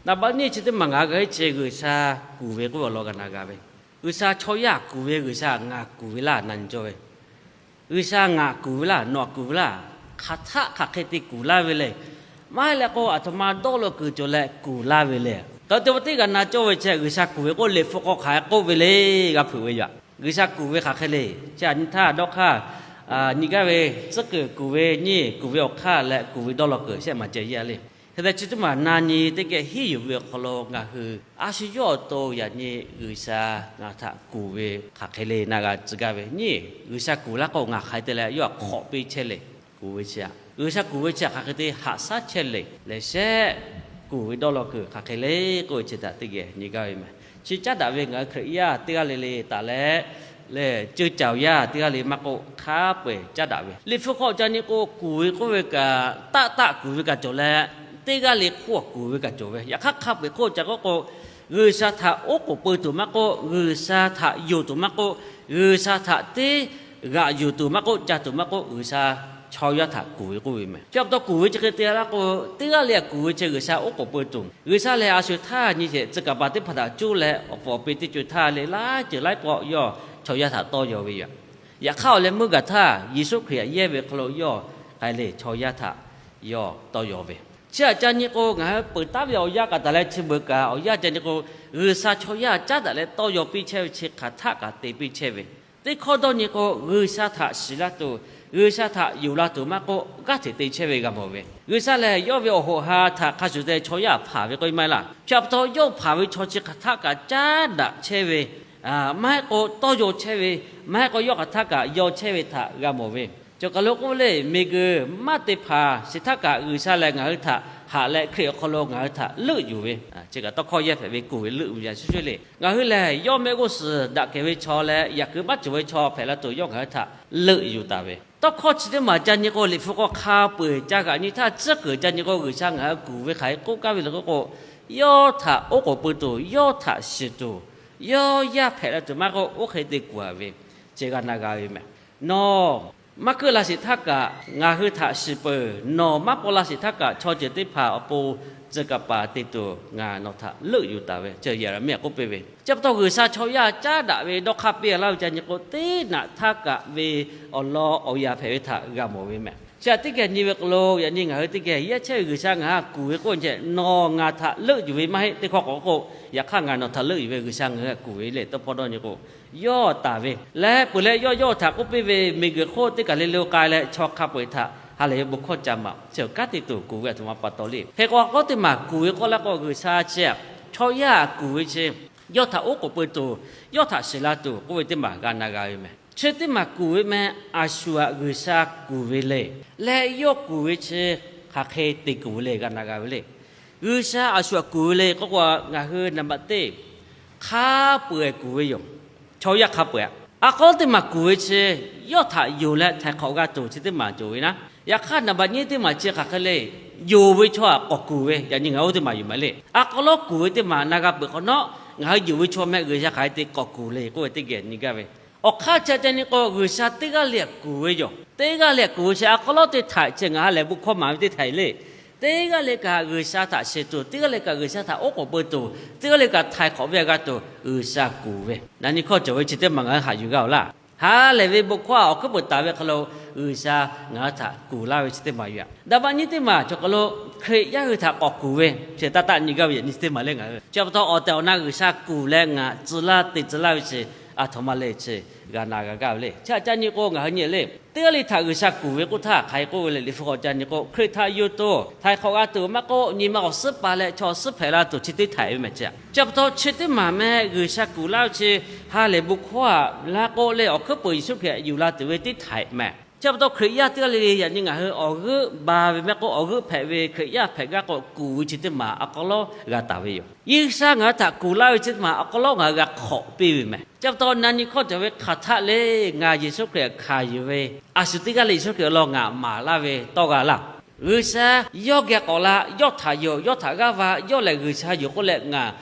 Naˍ baˆ nyiˇ chi teˇ maˬ ngaˬ hui g'a heˆ chi G'uiˬsha kuˬ ve k'oˆ ve awˬ lawn g'a na g'a ve. G'uiˬsha chaw yaˇ kuˬ ve, G'uiˬsha ngaˬ kuˬ ve laˇ na nyi cawˇ ve. G'uiˬsha ngaˬ kuˬ ve laˇ, nawˬ kuˬ ve laˇ, hk'aˬ htaˆ hk'aˬ hk'e te kuˬ laˇ ve le. Maˇ heˆ leh k'o, aˬ htoꞈ ma dawˇ law kuiˬ cawˬ leh kuˬ laˇ ve le. Taw te pa teˇ g'aˇ na cawˇ ve chi G'uiˬsha kuˬ ve k'oˆ, Liꞈ hpu hk'aw hk'aˬ hk'e k'oˆ ve le, g'a hpeuꞈ ve yoˬ. G'uiˬsha kuˬ ve hk'aˬ hk'e le. Chi aꞈ nyi htaˇ dawˇ hk'aˇ, nyi gaˇ ve tcuhˉ kuiˬ kuˬ ve nyiˇ, kuˬ ve awˬ hk'aˇ leh kuˬ ve dawˇ law kuiˬ shehˆ maˬ ceh yaˇ le. Hk'e te chi teˇ maˬ na nyi teˇ geh hiˉ yuˬ ve awˬ hk'aw lo ngaˬ hui a shu yawˇ awˬ to yaꞈ nyi G'uiˬsha ngaˬ htaꞈ kuˬ ve hk'aˬ hk'e le na g'a tcuh gaˇ ve. Nyiˇ, G'uiˬsha kuˬ laˇ k'o ngaˬ hk'aˬ hk'e te leh yawˇ htaꞈ hk'awꞈ piˇ chehˇ le. Kuˬ ve chi aꞈ, G'uiˬsha kuˬ ve chi aꞈ hk'aˬ hk'e te haꞈ shaˉ chehˇ le leh shehˆ, kuˬ ve dawˇ law kuiˬ hk'aˬ hk'e le k'oˆ ve chi htaꞈ teˇ geh nyi gaˇ ve meh. Chi caˉ daꞈ ve ngaˬ hui Hkriꞈ yaˇ teˇ g'aˇ le le taˍ leh, lehˬ ceuˇ caˬ awˬ yaˇ teˇ g'aˇ le maˇ k'oˆ, hk'a peu-eˬ caˉ daꞈ ve. Liꞈ hpu hk'aw ca nyi k'o, kuˬ ve k'oˆ ve kaꞈ, taˆ taˆ kuˬ ve kaꞈ cawˬ leh, teˇ g'aˇ le hk'oˆ kuˬ ve kaꞈ cawˬ ve. Yaꞈ hk'aˇ hk'a peu-eˬ hk'oˆ ca k'oˆ k'o, G'uiˬsha htaꞈ oˉ k'oˍ pui tuˬ maˇ k'oˆ, G'uiˬsha htaꞈ yonˍ tuˬ maˇ k'oˆ, G'uiˬsha htaꞈ teˇ g'aꞈ yuˬ tuˬ maˇ k'oˆ, ca tuˬ maˇ k'oˆ, G'uiˬsha chaw yaˇ htaꞈ kuˬ ve k'oˆ ve meh. Chi pa taw kuˬ ve chi hk'e te laˇ k'o, teˇ g'aˇ le kuˬ ve chi G'uiˬsha oˉ k'oˍ pui tuˬ. G'uiˬsha lehˬ a shu htaˇ nyi sheˍ tcuh kaˍ paˍ teˇ hpaˍ htaꞈ cuˇ leh awˬ puˍ awˬ pi teˇ co htaˇ le laˇ ceuˬ laiˉ pawˆ yawˇ chaw yaˇ htaꞈ tawˇ yaw ve yoˬ. Yaꞈ hk'aˇ awˬ leh meuˇ gaˬ htaˇ Yeˍsuˆ Hkriꞈ htaꞈ yehˇ ve hk'aw lo yawˇ k'ai le chaw yaˇ htaꞈ yawˇ tawˇ yaw ve. Chi aꞈ ca nyi k'o, ngaˬ hui peuˬ taˉ ve awˬ yanˇ kaꞈ taˍ leh chi beuꞈ kaꞈ awˬ yanˇ ca nyi k'o, G'uiˬsha chaw yaˇ caˉ daꞈ leh tawˇ yaw piˇ chehˇ ve chi hk'aˬ htaˆ kaꞈ te piˇ chehˇ ve. Teˇ hkawˇ dawˇ nyi k'o, G'uiˬsha htaꞈ shiˍ laˇ tuˬ, G'uiˬsha htaꞈ yonˍ la tuˬ maˇ k'oˆ, g'aˇ hteꞈ te chehˇ ve g'a mawˬ ve. G'uiˬsha lehˬ yawˇ ve awˬ hoꞈ ha htaꞈ hk'a shuˍ te chaw yaˇ hpanˍ ve k'oˆ ve maˇ heˆ laˇ. Chi pa taw yawˇ hpanˍ ve chaw chi hk'aˬ htaˆ kaꞈ caˉ daꞈ chehˇ ve, maˇ heˆ k'o tawˇ yaw chehˇ ve, maˇ heˆ k'o yawˇ hk'aˬ htaˆ kaꞈ yaw chehˇ ve htaꞈ g'a mawˬ ve. Cawˬ kaˬ lo k'oˆ ve le, miˬguiˬ maˇ te hpanˍ sheˍ htaˇ kaꞈ G'uiˬsha lehˬ ngaˬ hui htaꞈ haꞈ leh Hkriꞈ awˬ hk'aw lo ngaˬ hui htaꞈ leuˆ yuˬ ve. Chi kaꞈ tawˇ hkawˇ yehˇ hpehꞈ ve kuˬ ve leuˆ yuˬ ve a shu shu le. Ngaˬ hui lehˬ yawˇ mehˆ g'uˇ suhˍ daꞈ kehˬ ve chaw leh yaꞈ kuiˬ maˇ cawˬ ve chaw hpehꞈ la tuˬ yawˇ ngaˬ hui htaꞈ leuˆ yuˬ taˍ ve. Tawˇ hkawˇ chi teˇ maˬ ca nyi k'o, Liꞈ hpu k'awꞈ hk'a peu-eˬ ca g'aꞈ nyi htaˇ tcuhˉ kuiˬ ca nyi k'o, G'uiˬsha ngaˬ hui kuˬ ve hk'aˬ hk'e k'oˆ gaˇ ve le k'oˆ k'o, yawˇ htaꞈ oˉ k'oˍ pui tuˬ, yawˇ htaꞈ shiˍ tuˬ, yawˇ yaˇ hpehꞈ la tuˬ maˇ k'oˆ, oˇ hk'e te kuˬ a ve, chi g'a na g'a ve meh. Nawˬ maˇ keuˆ la sheˍ htaˇ kaꞈ ngaˬ hui htaꞈ shiˍ peuˬ. Nawˬ maˇ paw la sheˍ htaˇ kaꞈ chaw ceuˬ teˇ hpaˍ awˬ pon tcuh kaˍ paˍ te tuˬ ngaˬ nawˬ htaꞈ leuˆ yuˬ taˍ ve, chi Yeˍraˍmiˆ k'oˆ piˇ ve. Chi pa taw G'uiˬsha chaw yaˇ caˉ daꞈ ve dawˇ hk'aˇ piˇ laˇ ve ca nyi k'o, teˇ naꞈ htaˇ kaꞈ ve awˬ lawn awˬ yanˇ hpehꞈ ve htaꞈ g'a mawˬ ve meh. Chi aꞈ teˇ geh nyi ve k'o lo, yaꞈ nyi ngaˬ hui teˇ geh yehˇ chehˇ ve G'uiˬsha ngaˬ hui htaꞈ kuˬ ve k'oˆ ve, nawˬ ngaˬ htaꞈ leuˆ yuˬ ve maˇ heˆ. Teˇ hkawˇ k'awꞈ k'o, yaꞈ hk'aˇ ngaˬ nawˬ htaꞈ leuˆ yuˬ ve G'uiˬsha ngaˬ hui htaꞈ kuˬ ve le. Tawˇ hpawˇ dawˇ nyi k'o, yawˇ taˍ ve leh peuˬ leh yawˇ yawˇ htaꞈ k'oˆ piˇ ve, miˬguiˬ hk'oˆ teˇ kaˬ le le k'ai leh chaw hk'a peu-eˬ htaꞈ ha lehˬ ve bon hkawˇ ca maˍ, chi kanˉ te tuˬ kuˬ ve aˬ htoꞈ ma pa taw le. Hk'e k'o, a k'aw teˇ maˬ kuˬ ve k'oˆ laˇ k'o, G'uiˬsha chi aꞈ chaw yaˇ kuˬ ve chi yawˇ htaꞈ oˉ k'oˍ pui tuˬ, yawˇ htaꞈ shiˍ la tuˬ k'oˆ ve teˇ maˬ g'a na g'a ve meh. Chi teˇ maˬ kuˬ ve meh, a shu aꞈ G'uiˬsha kuˬ ve le. Leh yawˇ kuˬ ve chi hk'aˬ hk'e te kuˬ ve le g'a na g'a ve le. G'uiˬsha a shu aꞈ kuˬ ve le k'oˆ k'o, ngaˬ hui naˍ baꞈ teˇ hk'a peu-eˬ kuˬ ve yoˬ. Chaw yaˇ hk'a peu-eˬ aꞈ, a k'aw teˇ maˬ kuˬ ve chi yawˇ htaꞈ yonˍ leh htaiˍ hk'awꞈ g'a tuˬ chi teˇ maˬ cawˬ ve naˉ. Yaꞈ hk'aˇ naˍ baꞈ nyiˇ teˇ maˬ chi hk'aˬ hk'e le, yonˍ ve chaw aꞈ k'awꞈ kuˬ ve, yaꞈ nyi ngaˬ hui teˇ maˬ yoˬ maˬ le. A k'aw lawˉ kuˬ ve teˇ maˬ na g'a peuˬ hk'awꞈ nawˉ, ngaˬ hui yonˍ ve chaw meh G'uiˬsha hk'aˬ hk'e te k'awꞈ kuˬ le k'oˆ ve teˇ geh nyi gaˇ ve. Awˬ hk'aˇ chi ca nyi k'o, G'uiˬsha teˇ g'aˇ le aꞈ kuˬ ve yoˬ. Teˇ g'aˇ le aꞈ kuˬ ve chi a k'aw lawˉ teˇ htaiꞈ chi ngaˬ ha lehˬ bon hkawˇ maˍ ve teˇ htaiꞈ le. Teˇ g'aˇ le kaꞈ G'uiˬsha htaꞈ shiˍ tuˬ, teˇ g'aˇ le kaꞈ G'uiˬsha htaꞈ oˉ k'oˍ pui tuˬ, teˇ g'aˇ le kaꞈ htaiˍ hk'awꞈ ve a g'a tuˬ G'uiˬsha kuˬ ve. Yaꞈ nyi hkawˇ cawˬ ve chi teˇ maˬ ngaˬ hui haꞈ yuˬ g'a awˬ laˇ. Ha lehˬ ve bon hkawˇ awˬ hkuiˉ peuˬ taˍ ve hk'aw lo G'uiˬsha ngaˬ hui htaꞈ kuˬ laˇ ve chi teˇ maˬ yoˬ. Daꞈ baˆ nyiˇ teˇ maˬ cawˬ hk'aw lo Hkriꞈ yaˇ hui htaꞈ k'awꞈ kuˬ ve chi taˇ taˆ nyi gaˇ ve yaꞈ nyi chi teˇ maˬ le ngaˬ hui. Chi pa taw awˬ tehˬ awˬ na G'uiˬsha kuˬ leh ngaˬ tcuh laˇ te tcuh laˇ ve chi aˬ htoꞈ ma le chi g'a na g'a gaˇ ve le. Chi htaꞈ ca nyi k'o ngaˬ hui nyi le, teˇ g'aˇ le htaꞈ G'uiˬsha kuˬ ve k'oˆ htaˇ hk'aˬ hk'e k'oˆ ve le. Liꞈ hpu k'awꞈ ca nyi k'o, Hkriꞈ htaꞈ yonˍ tuˬ htaiˍ hk'awꞈ g'a tuˬ maˇ k'oˆ, nyi ma awˬ suhˉ pa leh chaw awˬ suhˉ hpehꞈ la tuˬ chi teˇ htaiꞈ ve meh chi. Chi pa taw chi teˇ maˬ meh G'uiˬsha kuˬ laˇ ve chi ha lehˬ bon hkawˇ aꞈ laˇ k'oˆ leh awˬ hkuiˉ peuˬ Yeˍsuˆ Hkriꞈ yuˬ la tuˬ ve teˇ htaiꞈ meh. Chi pa taw Hkriꞈ yaˇ teˇ g'aˇ le le yaꞈ nyi ngaˬ hui awˬ g'euˆ ba ve meh k'o, awˬ g'euˆ hpehꞈ ve Hkriꞈ yaˇ hpehꞈ gaˇ k'o, kuˬ ve chi teˇ maˬ a k'aw lawˉ g'a taˍ ve yoˬ. G'uiˬsha ngaˬ hui htaꞈ kuˬ laˇ ve chi teˇ maˬ a k'aw lawˉ ngaˬ hui g'a hk'awꞈ piˇ ve meh. Chi pa taw na nyi hkawˇ cawˬ ve hk'aˬ htaˆ le, ngaˬ Yeˍsuˆ Hkriꞈ hkanˍ yuˬ ve a shu teˇ g'aˇ le Yeˍsuˆ Hkriꞈ awˬ lawn ngaˬ maˍ laˇ ve tawˇ g'a laˇ. G'uiˬsha yawˇ geh k'awꞈ la, yawˇ htaꞈ yonˍ, yawˇ htaꞈ g'aˇ va, yawˇ lehˬ G'uiˬsha yoˬ k'oˆ leh ngaˬ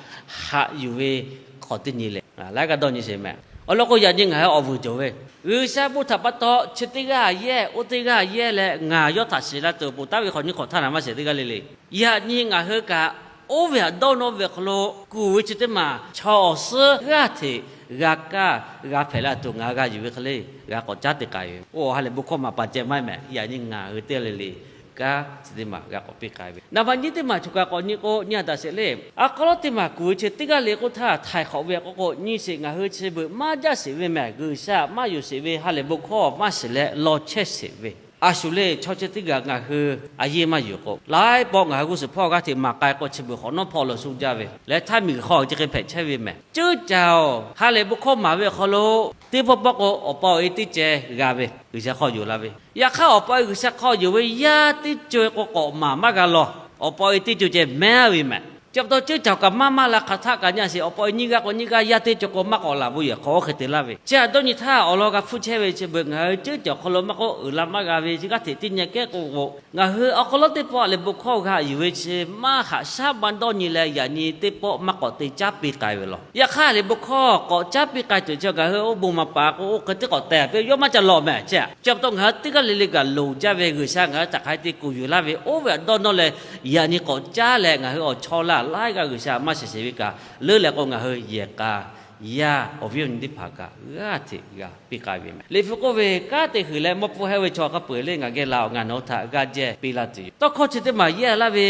haꞈ yuˬ ve hk'awꞈ teˇ nyi lehˬ, laiˉ g'aˇ dawˇ nyi sheˍ meh. Awˬ lawn k'o, yaꞈ nyi ngaˬ hui awˬ vuiˬ cawˬ ve, G'uiˬsha bon htaꞈ pa taw chi teˇ g'aˇ yehˇ, oˇ teˇ g'aˇ yehˇ leh ngaˬ yawˇ htaꞈ shiˍ la tuˬ ponˬ taˍ ve hk'awꞈ nyiˇ hk'awꞈ htaˇ naˍ maˇ shehˍ teˇ g'aˇ le le. Yaꞈ nyi ngaˬ hui kaꞈ Oˇ ve htaꞈ dawˇ nawˇ ve awˬ hk'aw lo kuˬ ve chi teˇ maˬ chaw awˬ suhˉ g'aˇ hteꞈ g'a kaˇ g'a hpehꞈ la tuˬ ngaˬ hui g'a yuˬ ve hk'e le, g'a k'awꞈ caˉ te k'ai ve. Oˇ ha lehˬ bon hkawˇ maˍ paˍ ceh maˇ mehˍ, yaꞈ nyi ngaˬ hui teˇ g'aˇ le le kanˉ chi teˇ maˬ g'a k'awꞈ piˇ k'ai ve. Naˍ baꞈ nyiˇ teˇ maˬ choˬ kaꞈ k'awꞈ nyi k'o, nyi a daꞈ sheˍ le. A k'aw lawˉ teˇ maˬ kuˬ ve chi teˇ g'aˇ le k'oˆ htaˇ htaiˍ hk'awꞈ ve k'o k'o, nyi sheˍ ngaˬ hui chi beuꞈ maˇ jaˇ sheˍ ve mehˍ. G'uiˬsha maˇ yonˍ sheˍ ve ha lehˬ bon hkawˇ maˇ shiˍ leh law chehˇ sheˍ ve. A shu le chaw chi teˇ g'aˇ ngaˬ hui a yehˇ maˇ yuˬ k'o, laiˉ pawˆ ngaˬ hui g'uˇ suhˍ hpawˇ g'aˇ hteꞈ maˍ k'ai k'o, chi beuꞈ hk'awꞈ nawˉ hpawˇ lawˬ shu jaˇ ve leh htaˇ miˬguiˬ hk'aw chi hk'e hpehꞈ chehˇ ve mehˍ. Ceuˉ caˬ-oˬ, ha lehˬ bon hkawˇ maˍ ve awˬ hk'aw lo teˇ pawˆ pawˆ k'o awˬ pa awˬ e teˇ ceh g'a ve, G'uiˬsha hk'aw yonˍ la ve. Yaꞈ hk'aˇ awˬ pa awˬ e G'uiˬsha hk'aw yonˍ ve yaˇ teˇ co-e k'o k'awꞈ maˍ maˇ g'a lawˬ. Awˬ pa awˬ e teˇ co ceh mehˉ ve mehˍ. Chi pa taw ceuˉ caˬ kaꞈ maˇ maˇ la hk'aˬ htaˆ kaꞈ nyi a sheˍ, awˬ pa awˬ e nyiˇ g'aˇ k'o nyiˇ g'aˇ yaˇ teˇ co k'o maˇ k'awꞈ laˬ bon yehˬ hk'aw oˇ hk'e te laˇ ve. Chi htaꞈ dawˇ nyi htaˇ awˬ lawn g'a hpfuhˇ chehˇ� ve chi beuꞈ ngaˬ hui ceuˉ caˬ awˬ hk'aw lo maˇ k'oˆ, uiˍ la maˇ g'a ve chi g'aˇ hteꞈ teˇ nyi kehˉ k'o k'o, ngaˬ hui awˬ hk'aw lo teˇ pawˆ lehˬ bon hkawˇ g'a yuˬ ve chi maˇ haꞈ shaˉ maˇ dawˇ nyi leh, yaꞈ nyi teˇ pawˆ maˇ k'awꞈ te caˉ piˇ k'ai ve lawˬ. Yaꞈ hk'aˇ lehˬ bon hkawˇ k'awꞈ caˉ piˇ k'ai tuˬ chi ngaˬ hui oˇ bon maˍ paˍ k'o oˇ hk'e teˇ k'awꞈ tehˬ ve yawˇ maˇ ca lawˬ mehˍ. Chi chi pa taw ngaˬ hui teˇ g'aˇ le le kaꞈ loˍ jaˇ ve G'uiˬsha ngaˬ hui htaꞈ hk'aˬ hk'e te kuˬ yuˬ laˇ ve, oˇ ve htaꞈ dawˇ nawˇ leh, yaꞈ nyi k'awꞈ caˉ leh ngaˬ hui awˬ chawˇ laˇ laiˉ g'aˇ G'uiˬsha maˇ shiˍ sheˍ ve kaꞈ leuˉ leh k'o, ngaˬ hui yehˬ k'a yaˇ awˬ viˉ awˬ nyi teˇ hpaˍ kaꞈ g'aˇ hteꞈ g'a piˇ k'ai ve mehˍ. Liꞈ hpu k'oˆ ve, kanˉ te huiˍ leh mawˇ pfuhˇ hehˉ ve chaw hk'a peu-eˬ le ngaˬ geh laˬ-oˬ, ngaˬ nawˬ hui htaꞈ g'aˇ jehˇ piˇ laˇ tuˬ yoˬ. Tawˇ hkawˇ chi teˇ maˬ yehˇ laˇ ve,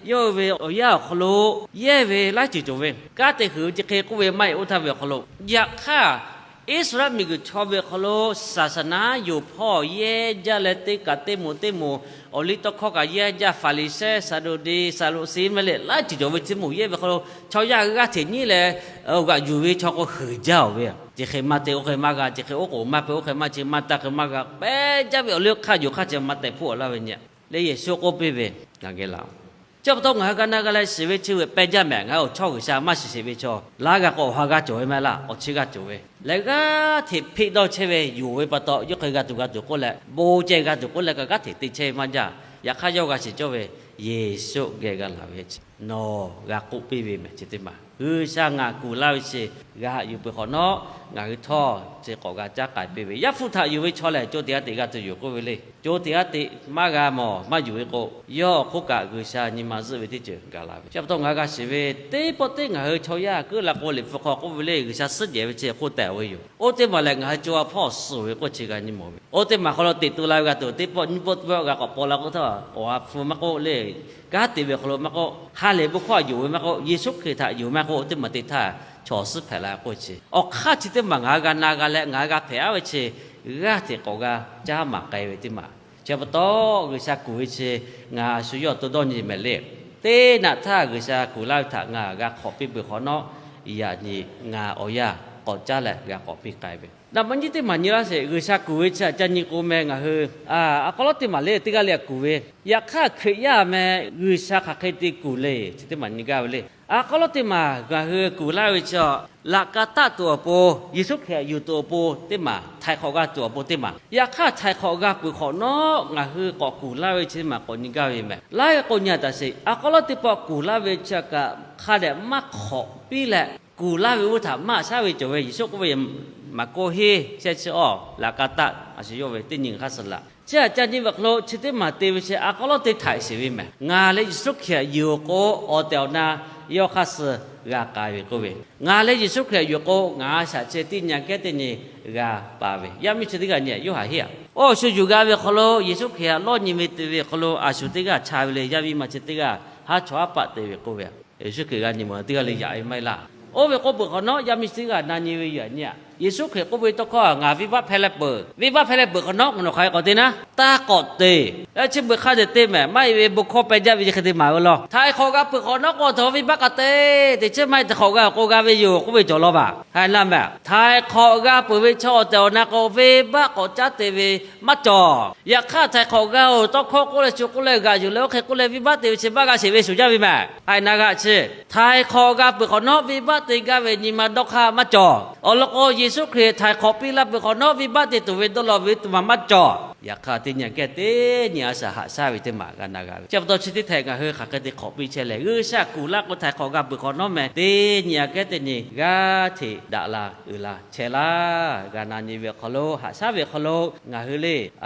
yawˇ hui ve awˬ yanˇ awˬ hk'aw lo yehˇ ve laiˉ ceuˬ cawˬ ve. Kanˉ te huiˍ ve chi hk'e k'oˆ ve maˇ heˆ oˇ htaˇ ve awˬ hk'aw lo, yaꞈ hk'aˇ Iˉsaˍreˍlaˆ miˬguiˬ chaw ve awˬ hk'aw lo saˍsaˍnaˉ yoˬ hpawˇ yehˇ jaˇ leh teˇ kaꞈ teˇ moˍ teˇ moˍ, awˬ liˇ tawˇ hkawˇ kaꞈ yehˇ jaˇ, Faˍriˍsehˇ, Saˍduˍdeˍ, Saˍduˆkehˇ mehˍ le, laiˉ ceuˬ cawˬ ve chi moˍ yehˇ ve hk'aw lo chaw yaˇ g'aˇ hteꞈ nyiˉ leh g'aꞈ yuˬ ve chaw k'o huiˍ jaˇ-oˬ ve. Chi hk'e maˇ te oˇ hk'e maˇ g'a, chi hk'e oˉ k'oˍ maˇ hpehꞈ oˇ hk'e maˇ chi maˇ taˇ hk'e maˇ g'a, pehˇ jaˇ ve awˬ liˇ hk'aˇ yuˬ hk'aˇ chi maˇ tehꞈ hpfuhˆ laˇ ve nyi. Leh Yeˍsuˆ k'oˆ piˇ ve, ngaˬ geh laˬ-oˬ. Chi pa taw ngaˬ hui g'a na g'a leh shiˍ ve chi veuꞈ pehˇ jaˇ mehˍ. Ngaˬ hui awˬ chawˇ G'uiˬsha maˇ shiˍ sheˍ ve chaw, laˇ g'a k'o awˬ ha g'aˇ cawˬ ve maˇ heˆ laˇ, awˬ chi g'aˇ cawˬ ve. Leh g'aˇ hteꞈ hpeˆ dawˇ chehˇ ve yonˍ ve pa taw, yawˇ hk'e g'a tuˬ g'a tuˬ k'oˆ leh, bon ceh g'a tuˬ k'oˆ leh kaꞈ g'aˇ hteꞈ te chehˇ ve maˇ jaˇ. Yaꞈ hk'aˇ yawˇ g'a shiˍ cawˇ ve, Yeˍsuˆ geh g'a laˬ ve chi nawˬ g'a k'oˆ piˇ ve mehˍ chi teˇ maˬ. G'uiˬsha ngaˬ kuˬ laˇ ve chi g'a haꞈ yuˬ peuˬ hk'awꞈ nawˉ, ngaˬ hui htawˇ chi k'awꞈ g'a caˉ k'ai piˇ ve. Yaˇ hpfuhˇ htaꞈ yuˬ ve chaw lehˬ, co tiꞈ ha tiꞈ g'a tuˬ yoˬ k'oˆ ve le. Co tiꞈ ha tiꞈ maˇ g'a mawˬ maˇ yuˬ ve k'o, yawˇ awˬ hk'oˆ kaꞈ G'uiˬsha nyi ma zuhˆ ve teˇ ceuˬ gaˬ la ve. Chi pa taw ngaˬ hui g'a shiˍ ve, teˇ pawˆ teˇ ngaˬ hui chaw yaˇ keuˆ la k'o, Liꞈ hpu hk'aw k'oˆ ve le, G'uiˬsha suhˉ jehˬ ve chi hk'oˆ tehꞈ ve yoˬ. Oˇ teˇ maˬ lehˬ, ngaˬ hui co a hpawˇ suh ve k'oˆ chi g'a nyi mawˬ ve. Oˇ teˇ maˬ hk'aw lo teꞈ tu la ve g'a tuˬ, teˇ pawˆ nyiˇ pawˆ teˇ pawˆ g'a k'awꞈ paw la k'oˆ htaˇ, awˬ ha hpu maˇ k'oˆ le, kanˉ te ve awˬ hk'aw lo maˇ k'oˆ, ha lehˬ bon hkawˇ a yonˍ ve maˇ k'oˆ, Yeˍsuˆ Hkriꞈ htaꞈ yonˍ maˇ k'oˆ, oˇ teˇ maˬ teˇ htaˇ chaw suhˉ hpehꞈ la k'oˆ chi. Awˬ hk'aˇ chi teˇ maˬ ngaˬ hui g'a na g'a leh ngaˬ hui g'a hpehꞈ-a ve chi, g'aˇ hteꞈ k'awꞈ g'a caˉ maˍ k'ai ve teˇ maˬ. Chi pa taw G'uiˬsha kuˬ ve chi ngaˬ a shu yawˇ to dawˇ nyi mehˍ le. Teˇ naꞈ htaˇ G'uiˬsha kuˬ laˇ ve htaꞈ ngaˬ g'a hk'awꞈ piˇ peuˬ hk'awꞈ nawˉ, yaꞈ nyi ngaˬ awˬ yanˇ k'awꞈ caˉ leh g'a k'awꞈ piˇ k'ai ve. Naˍ baꞈ nyiˇ teˇ maˬ nyi laˇ sheˍ. G'uiˬsha kuˬ ve chi htaꞈ ca nyi k'o meh, ngaˬ hui a k'aw lawˉ teˇ maˬ le teˇ g'aˇ le kuˬ ve. Yaꞈ hk'aˇ Hkriꞈ yaˇ meh G'uiˬsha hk'aˬ hk'e te kuˬ le chi teˇ maˬ nyi gaˇ ve le. A k'aw lawˉ teˇ maˬ ngaˬ hui kuˬ laˇ ve chi, laꞈ ka taˆ tuˬ awˬ pon, Yeˍsuˆ Hkriꞈ htaꞈ yuˬ tuˬ awˬ pon teˇ maˬ, htaiˍ hk'awꞈ g'a tuˬ awˬ pon teˇ maˬ. Yaꞈ hk'aˇ htaiˍ hk'awꞈ g'a peuˬ hk'awꞈ nawˉ ngaˬ hui k'awꞈ kuˬ laˇ ve chi teˇ maˬ k'awꞈ nyi gaˇ ve meh. Laiˉ k'o nyi a taˍ sheˍ. A k'aw lawˉ teˇ pawˆ kuˬ laˇ ve chi kaꞈ hk'a dehꞈ maˇ hk'awꞈ piˇ leh kuˬ laˇ ve oˇ htaꞈ maˇ shaˉ ve cawˬ ve. Yeˍsuˆ k'oˆ ve, Maˍ k'oˆ heˇ shehˆ chi awˬ laꞈ ka taˆ a shu yawˇ ve teˇ nyi hk'aˇ suh laꞈ. Chi htaꞈ ca nyi ve awˬ hk'aw lo chi teˇ maˬ te ve chi a k'aw lawˉ teˇ htaiꞈ sheˍ ve meh. Ngaˬ leh Yeˍsuˆ Hkriꞈ htaꞈ yuˬ k'o awˬ tehˬ awˬ na yawˇ hk'aˇ suh g'a k'ai ve k'oˆ ve. Ngaˬ leh Yeˍsuˆ Hkriꞈ htaꞈ yuˬ k'o ngaˬ a shaꞈ chi teˇ nyi kehˉ teˇ nyi g'a pa ve. Yaˇ miˇ chi teˇ g'aˇ nyi Yoˇhanˬ heˆ a. Oˇ shu yuˬ g'a ve awˬ hk'aw lo Yeˍsuˆ Hkriꞈ htaꞈ lawˇ nyi ve te ve awˬ hk'aw lo a shu teˇ g'aˇ cha ve le. Yaˇ miˇ ma chi teˇ g'aˇ haˉ chawˇ haˉ paˆ te ve k'oˆ ve. Yeˍsuˆ Hkriꞈ g'a nyi mawˬ teˇ g'aˇ le yaꞈ ve maˇ heˆ laˇ. Oˇ ve k'oˆ peuˬ hk'awꞈ nawˉ yaˇ miˇ chi teˇ g'aˇ na nyi ve yaꞈ nyi a. Yeˍsuˆ Hkriꞈ k'oˆ ve tawˇ hkawˇ, Ngaˬ venˇbaˆ hpehˇ leh peuˬ. Venˇbaˆ hpehˇ leh peuˬ hk'awꞈ nawˉ, nawˬ hk'aˬ hk'e k'awꞈ te naˉ, taˇ k'awꞈ te. Chi beuꞈ hk'a dehꞈ te mehˍ. Maˇ heˆ ve bon hkawˇ peh jaˇ ve chi hk'e te maˍ ve law. Htaiˍ hk'awꞈ g'a peuˬ hk'awꞈ nawˉ k'o, htaiˍ hk'awꞈ venˇbaˆ k'a te, teꞈ chiˉ maˇ heˆ htaiˍ hk'awꞈ g'a awˬ k'o g'a ve yoˬ k'oˆ ve cawˬ law baˬ. Haiˬ laˇ mehˍ. Htaiˍ hk'awꞈ g'a peuˬ ve chaw awˬ tehˬ awˬ na k'o, venˇbaˆ k'awꞈ caˉ te ve maˇ cawˬ. Yaꞈ hk'aˇ htaiˍ hk'awꞈ g'a-oˬ, tawˇ hkawˇ k'oˆ leh shu k'oˆ leh g'aꞈ yuˬ leh oˇ hk'e k'oˆ leh venˇbaˆ te ve chi maˇ g'a sheˍ ve shuˍ jaˇ ve mehˍ. Haiˬ na g'aꞈ chi, htaiˍ hk'awꞈ g'a peuˬ hk'awꞈ nawˉ venˇbaˆ te gaˇ ve nyi ma dawˇ hk'aˇ maˇ cawˬ. Awˬ lawn k'o, Yeˍsuˆ Hkriꞈ htaiˍ hk'awꞈ piˇ laˇ peuˬ hk'awꞈ nawˉ, venˇbaˆ te tuˬ ve dawˇ law ve teˇ maˬ maˇ cawˬ. Yaꞈ hk'aˇ, teˇ nyi aꞈ kehˉ teˇ nyi a shaꞈ haꞈ shaˉ ve teˇ maˬ g'a na g'a ve. Chi pa taw chi teˇ htehꞈ ngaˬ hui hk'aˬ hk'e te hk'awꞈ piˇ chehˇ leh, G'uiˬsha kuˬ laˇ k'o htaiˍ hk'awꞈ g'a peuˬ hk'awꞈ nawˉ meh, teˇ nyi aꞈ kehˉ teˇ nyi g'aˇ hteꞈ daꞈ la uiˍ la chehˇ laˇ. G'a na nyi ve awˬ hk'aw lo, haꞈ shaˉ ve awˬ hk'aw lo ngaˬ hui le,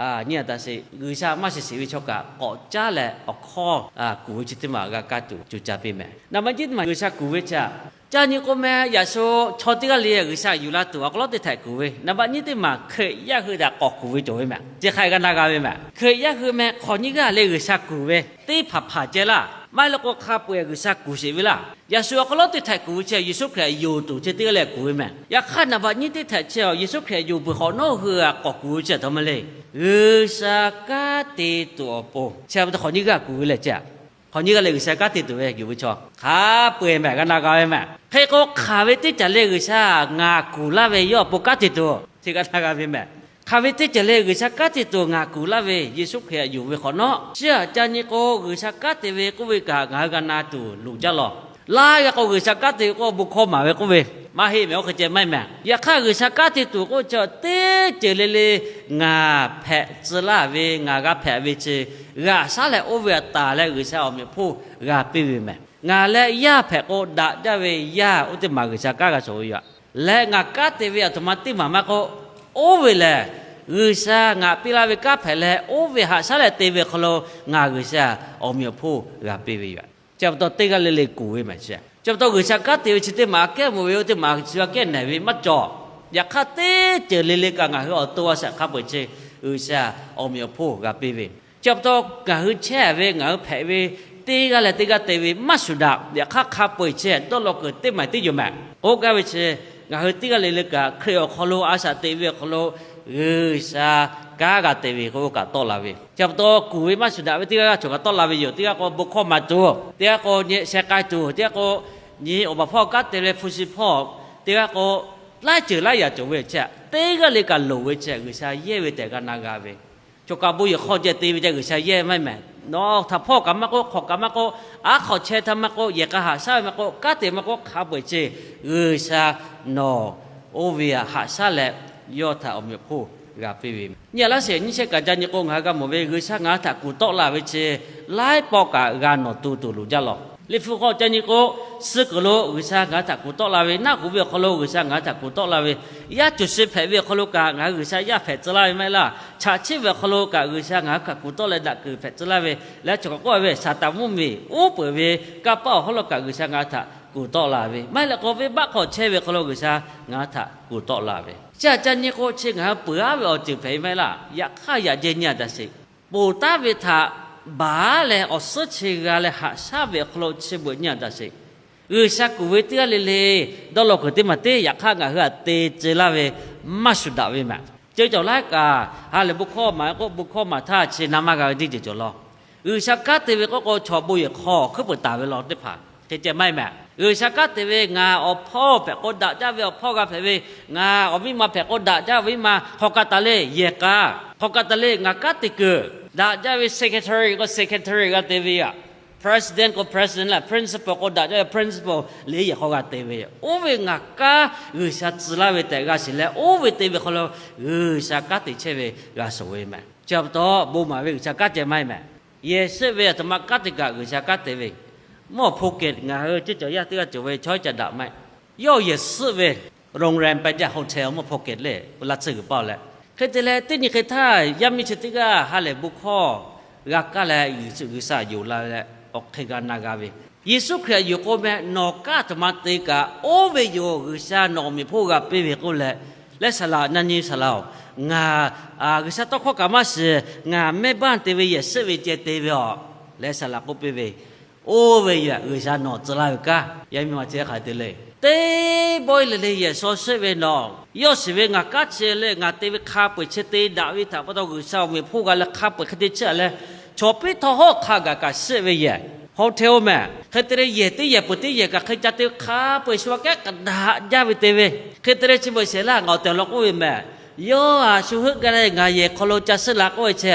nyi a taꞈ sheˍ, G'uiˬsha maˇ shiˍ shiˍ ve chaw kaꞈ k'awꞈ caˉ leh awˬ hkawˇ kuˬ ve chi teˇ maˬ g'a kaˇ tuˬ co caˇ piˇ meh. Naˍ baꞈ nyiˇ teˇ maˬ G'uiˬsha kuˬ ve chi aꞈ, ca nyi k'o meh, yaꞈ shu chaw teˇ g'aˇ le G'uiˬsha yuˬ la tuˬ awˬ hk'aw lo teˇ htehꞈ kuˬ ve. Naˍ baꞈ nyiˇ teˇ maˬ Hkriꞈ yaˇ hui htaꞈ k'awꞈ kuˬ ve cawˬ ve meh. Chi hk'aˬ hk'e g'a na g'a ve meh. Hkriꞈ yaˇ hui meh hk'awꞈ nyiˇ g'aˇ le G'uiˬsha kuˬ ve teˇ hpaˍ hpaˍ ceh laˇ. Maˇ heˆ leh k'o, hk'a peu-eˬ G'uiˬsha kuˬ sheˍ ve laˇ. Yaꞈ shu awˬ hk'aw lo teˇ htehꞈ kuˬ ve chi Yeˍsuˆ Hkriꞈ yonˍ tuˬ chi teˇ g'aˇ leh kuˬ ve meh. Yaꞈ hk'aˇ, naˍ baꞈ nyiˇ teˇ htehꞈ chi Yeˍsuˆ Hkriꞈ yonˍ peuˬ hk'awꞈ nawˉ hui htaꞈ k'awꞈ kuˬ ve chi aꞈ htaꞈ ma le, G'uiˬsha kanˉ te tuˬ awˬ pon chi pa taw hk'awꞈ nyiˇ g'aˇ kuˬ ve leh chi aꞈ, hk'awꞈ nyiˇ g'aˇ leh G'uiˬsha kanˉ te tuˬ ve yonˍ ve chaw hk'a peu-eˬ meh g'a na g'a ve meh. Hk'e k'o, hk'aˬ ve teˇ ceuˬ le G'uiˬsha ngaˬ kuˬ laˇ ve yawˇ awˬ pon kanˉ te tuˬ chi g'a na g'a ve meh. Hk'aˬ ve teˇ ceuˬ le G'uiˬsha kanˉ te tuˬ ngaˬ kuˬ laˇ ve Yeˍsuˆ Hkriꞈ htaꞈ yonˍ ve hk'awꞈ nawˉ, chi aꞈ ca nyi k'o, G'uiˬsha kanˉ te ve k'oˆ ve kaꞈ ngaˬ hui g'a na tuˬ loˍ jaˇ lawˬ. Laiˉ g'a k'o, G'uiˬsha kanˉ te ve k'o bon hkawˇ maˍ ve k'oˆ ve maˇ heˆ meh. Oˇ hk'e ceh maˇ heˆ meh. Yaꞈ hk'aˇ, G'uiˬsha kanˉ te tuˬ k'oˆ chi teˇ ceuˬ le le ngaˬ hpehꞈ tcuh laˇ ve, ngaˬ g'a hpehꞈ ve chi g'aꞈ shaˉ leh oˇ ve aꞈ taˍ leh G'uiˬsha awˬ meꞈ awˬ hponˇ g'a piˇ ve meh. Ngaˬ leh yaˇ hpehꞈ k'o daꞈ jaˇ ve yaˇ oˇ teˇ maˬ G'uiˬsha kanˉ g'a shawˍ ve yoˬ. Leh ngaˬ kanˉ te ve aˬ htoꞈ ma teˇ maˬ maˇ k'oˆ, oˇ ve lehˬ G'uiˬsha ngaˬ piˇ laˇ ve kanˉ hpehꞈ leh, oˇ ve haꞈ shaˉ leh te ve awˬ hk'aw lo ngaˬ G'uiˬsha awˬ meꞈ awˬ hponˇ g'a piˇ ve yoˬ. Chi pa taw teˇ g'aˇ le le kuˬ ve meh. Chi pa taw G'uiˬsha kanˉ te ve chi teˇ maˬ aꞈ kehˉ mvuh ve oˇ teˇ maˬ chi aꞈ kehˉ nehˬ ve maˇ cawˬ. Yaꞈ hk'aˇ, teˇ ceuˬ le le kaꞈ ngaˬ hui awˬ to a shaꞈ hk'a peu-eˬ chi G'uiˬsha awˬ meꞈ awˬ hponˇ g'a piˇ ve. Chi pa taw ngaˬ hui chehˇ ve, ngaˬ hui hpehꞈ ve, teˇ g'aˇ leh teˇ g'aˇ te ve maˇ shuˍ daꞈ. Yaꞈ hk'aˇ, hk'a peu-eˬ chi dawˇ law kuiˬ teˇ maˬ teˇ yoˬ meh. K'oˆ gaˇ ve chi, ngaˬ hui teˇ g'aˇ le le kaꞈ Hkriꞈ awˬ hk'aw lo a shaꞈ teꞈ ve awˬ hk'aw lo G'uiˬsha kanˉ g'a te ve k'oˆ kaꞈ tawˆ la ve. Chi pa taw kuˬ ve maˇ shuˍ daꞈ ve teˇ g'aˇ g'aˇ cawˬ kaꞈ tawˆ la ve yoˬ. Teˇ g'aˇ k'o bon hkawˇ maˍ tuˬ, teˇ g'aˇ k'o nyi sheh k'ai tuˬ, teˇ g'aˇ k'o nyi awˬ baˬ hpawˇ kanˉ te leh hpu shi hpawˇ, teˇ g'aˇ k'o laiˉ ceuˬ laiˉ yaꞈ cawˬ ve chi aꞈ, teˇ g'aˇ le kaꞈ loˍ ve chi G'uiˬsha yehˇ ve tehꞈ g'a na g'a ve. Cawˬ kaꞈ bon yehˬ hk'aw ceh te ve ceh G'uiˬsha yehˇ maˇ meh. Nawˬ htaꞈ hpawˇ kaꞈ maˇ k'oˆ, hk'awꞈ kaꞈ maˇ k'oˆ, aˉ hk'awꞈ chehˇ htaˇ maˇ k'oˆ, yehˬ k'a haꞈ shaˉ ve maˇ k'oˆ, kanˉ te maˇ k'oˆ, hk'a peu-eˬ chi G'uiˬsha nawˬ oˇ ve aꞈ haꞈ shaˉ leh yawˇ htaꞈ awˬ meꞈ awˬ hponˇ g'a piˇ ve. Nyi a laˇ sheˍ, nyiˇ shehˆ kaꞈ ca nyi k'o, ngaˬ hui g'a mawˬ ve G'uiˬsha ngaˬ hui htaꞈ kuˬ tawˆ la ve chi laiˉ pawˆ kaꞈ g'a nawˬ tu tuˬ loˍ jaˇ lawˬ. Liꞈ hpu hk'aw ca nyi k'o, suh kuiˬ lo G'uiˬsha ngaˬ hui htaꞈ kuˬ tawˆ la ve, naˆ hoꞈ ve awˬ hk'aw lo G'uiˬsha ngaˬ hui htaꞈ kuˬ tawˆ la ve, yaˇ cuˬ shi hpehꞈ ve awˬ hk'aw lo kaꞈ ngaˬ hui G'uiˬsha yaˇ hpehꞈ tcuh laˇ ve maˇ heˆ laˇ. Chaꞈ chiˆ ve awˬ hk'aw lo kaꞈ G'uiˬsha ngaˬ hui htaꞈ kuˬ tawˆ leh daꞈ kuiˬ hpehꞈ tcuh laˇ ve, leh chaw kaꞈ k'oˆ ve Saˍtanˍ mvuhˇmiˬ uˉ peunˍ ve kanˇ paˆ awˬ hawˉ lo kaꞈ G'uiˬsha ngaˬ hui htaꞈ kuˬ tawˆ la ve maˇ heˆ leh k'o, venˇbaˆ hk'aw chehˇ ve awˬ hk'aw lo G'uiˬsha ngaˬ hui htaꞈ kuˬ tawˆ la ve. Chi aꞈ ca nyi k'o, chi ngaˬ hui peuˬ aˉ ve awˬ ceuˬ hpehꞈ ve maˇ heˆ laˇ. Yaꞈ hk'aˇ, yaꞈ jehˇ nyi a daꞈ sheˍ, ponˬ taˉ ve htaꞈ baˬ leh awˬ suhˉ chi g'a leh haꞈ shaˉ ve awˬ hk'aw lo chi beuꞈ nyi a daꞈ sheˍ. G'uiˬsha kuˬ ve teˇ g'aˇ le le dawˇ law kuiˬ teˇ maˬ teˇ yaꞈ hk'aˇ ngaˬ hui htaꞈ te tcuh laˇ ve maˇ shuˍ daꞈ ve meh. Ceuˬ cawˬ laiˉ kaꞈ ha lehˬ bon hkawˇ maˍ k'o, bon hkawˇ maˍ htaˇ chi na maˇ g'a ve teˇ ceuˬ cawˬ law. G'uiˬsha kanˉ te ve k'oˆ k'o, chaw bon yehˬ hk'aw hkuiˉ peuˬ taˍ ve law teˇ hpaˍ hk'e ceh maˇ heˆ meh. G'uiˬsha kanˉ te ve ngaˬ awˬ hpawˇ hpehꞈ k'o daꞈ jaˇ ve awˬ hpawˇ g'a hpehꞈ ve, ngaˬ awˬ miˇ ma hpehꞈ k'o daꞈ jaˇ ve miˇ ma hk'aw ka taˍ le yehˬ k'a, hk'aw ka taˍ le ngaˬ kanˉ te kuiˬ daꞈ jaˇ ve secretary k'o secretary g'a te ve yoˬ. President k'o president leh principal k'o daꞈ jaˇ ve principal le yehˬ hk'aw g'a te ve yoˬ. Oˇ ve ngaˬ kanˉ G'uiˬsha tcuh laˇ ve tehꞈ g'a shiˍ leh, oˇ ve te ve hk'aw lo G'uiˬsha kanˉ te chehˇ ve g'a shawˍ ve meh. Chi pa taw bon maˍ ve G'uiˬsha kanˉ ceh maˇ heˆ meh. Yehˬ shiˆ ve aˬ htoꞈ ma kanˉ te kaꞈ G'uiˬsha kanˉ te ve. Mvuhˇ awˬ hpon kehˬ ngaˬ hui ceuˬ cawˬ yaˇ teˇ g'aˇ cawˬ ve chaw iˉ ca daꞈ maˇ heˆ. Yawˇ yehˬ shiˆ ve โรงแรม pehˇ jaˇ, hotel mvuhˇ awˬ hpon kehˬ le, laˇ tsuhˇ g'uiˬ paˇ leh. Hk'e te leh teˇ nyi hk'e htaˇ yaˇ miˇ chi teˇ g'aˇ ha lehˬ bon hkawˇ g'a kaˇ leh G'uiˬsha yonˍ la leh awˬ hk'e g'a na g'a ve, Yeˍsuˆ Hkriꞈ yonˍ k'o meh nawˬ kanˉ aˬ htoꞈ ma te kaꞈ oˇ ve yoˬ, G'uiˬsha nawˬ awˬ meꞈ hponˇ g'a piˇ ve k'oˆ leh, leh saˍ laꞈ na nyi saˍ laꞈ-oˬ, ngaˬ G'uiˬsha tawˇ hkawˇ kaꞈ maˇ shiˍ, ngaˬ mehˇ baˆ te ve yehˬ shiˆ ve ceh te ve aˬ, leh saˍ laꞈ k'oˆ piˇ ve, oˇ ve yoˬ G'uiˬsha nawˬ tcuh laˇ ve kanˉ. Yaˇ miˇ ma chi hk'aˬ hk'e te le. Teˇ bawehˇ le le yehˬ shaw shiˆ ve nawˬ, yawˇ shiˍ ve ngaˬ kanˉ chi leh ngaˬ te ve hk'a peu-eˬ chi te daꞈ ve htaꞈ pa taw G'uiˬsha awˬ meꞈ hponˇ g'a leh hk'a peu-eˬ hk'e te chiˇ aꞈ leh, chaw piˉ htawˇ hawˉ hk'a gaˬ kaꞈ shiˆ ve yehˬ, hotel meh. Hk'e te leh yehˬ teˇ yehˬ peuˬ teˇ yehˬ kaꞈ hk'e ca te hk'a peu-eˬ shu aꞈ kehˉ k'aꞈ daꞈ jaˇ ve te ve. Hk'e te leh chi beuꞈ shehˍ laˇ ngaˬ awˬ tehˬ awˬ lawn k'oˆ ve meh. Yawˇ a shu heuˆ gaˇ leh ngaˬ yehˬ hk'aw lo ca shiˆ la k'oˆ ve chi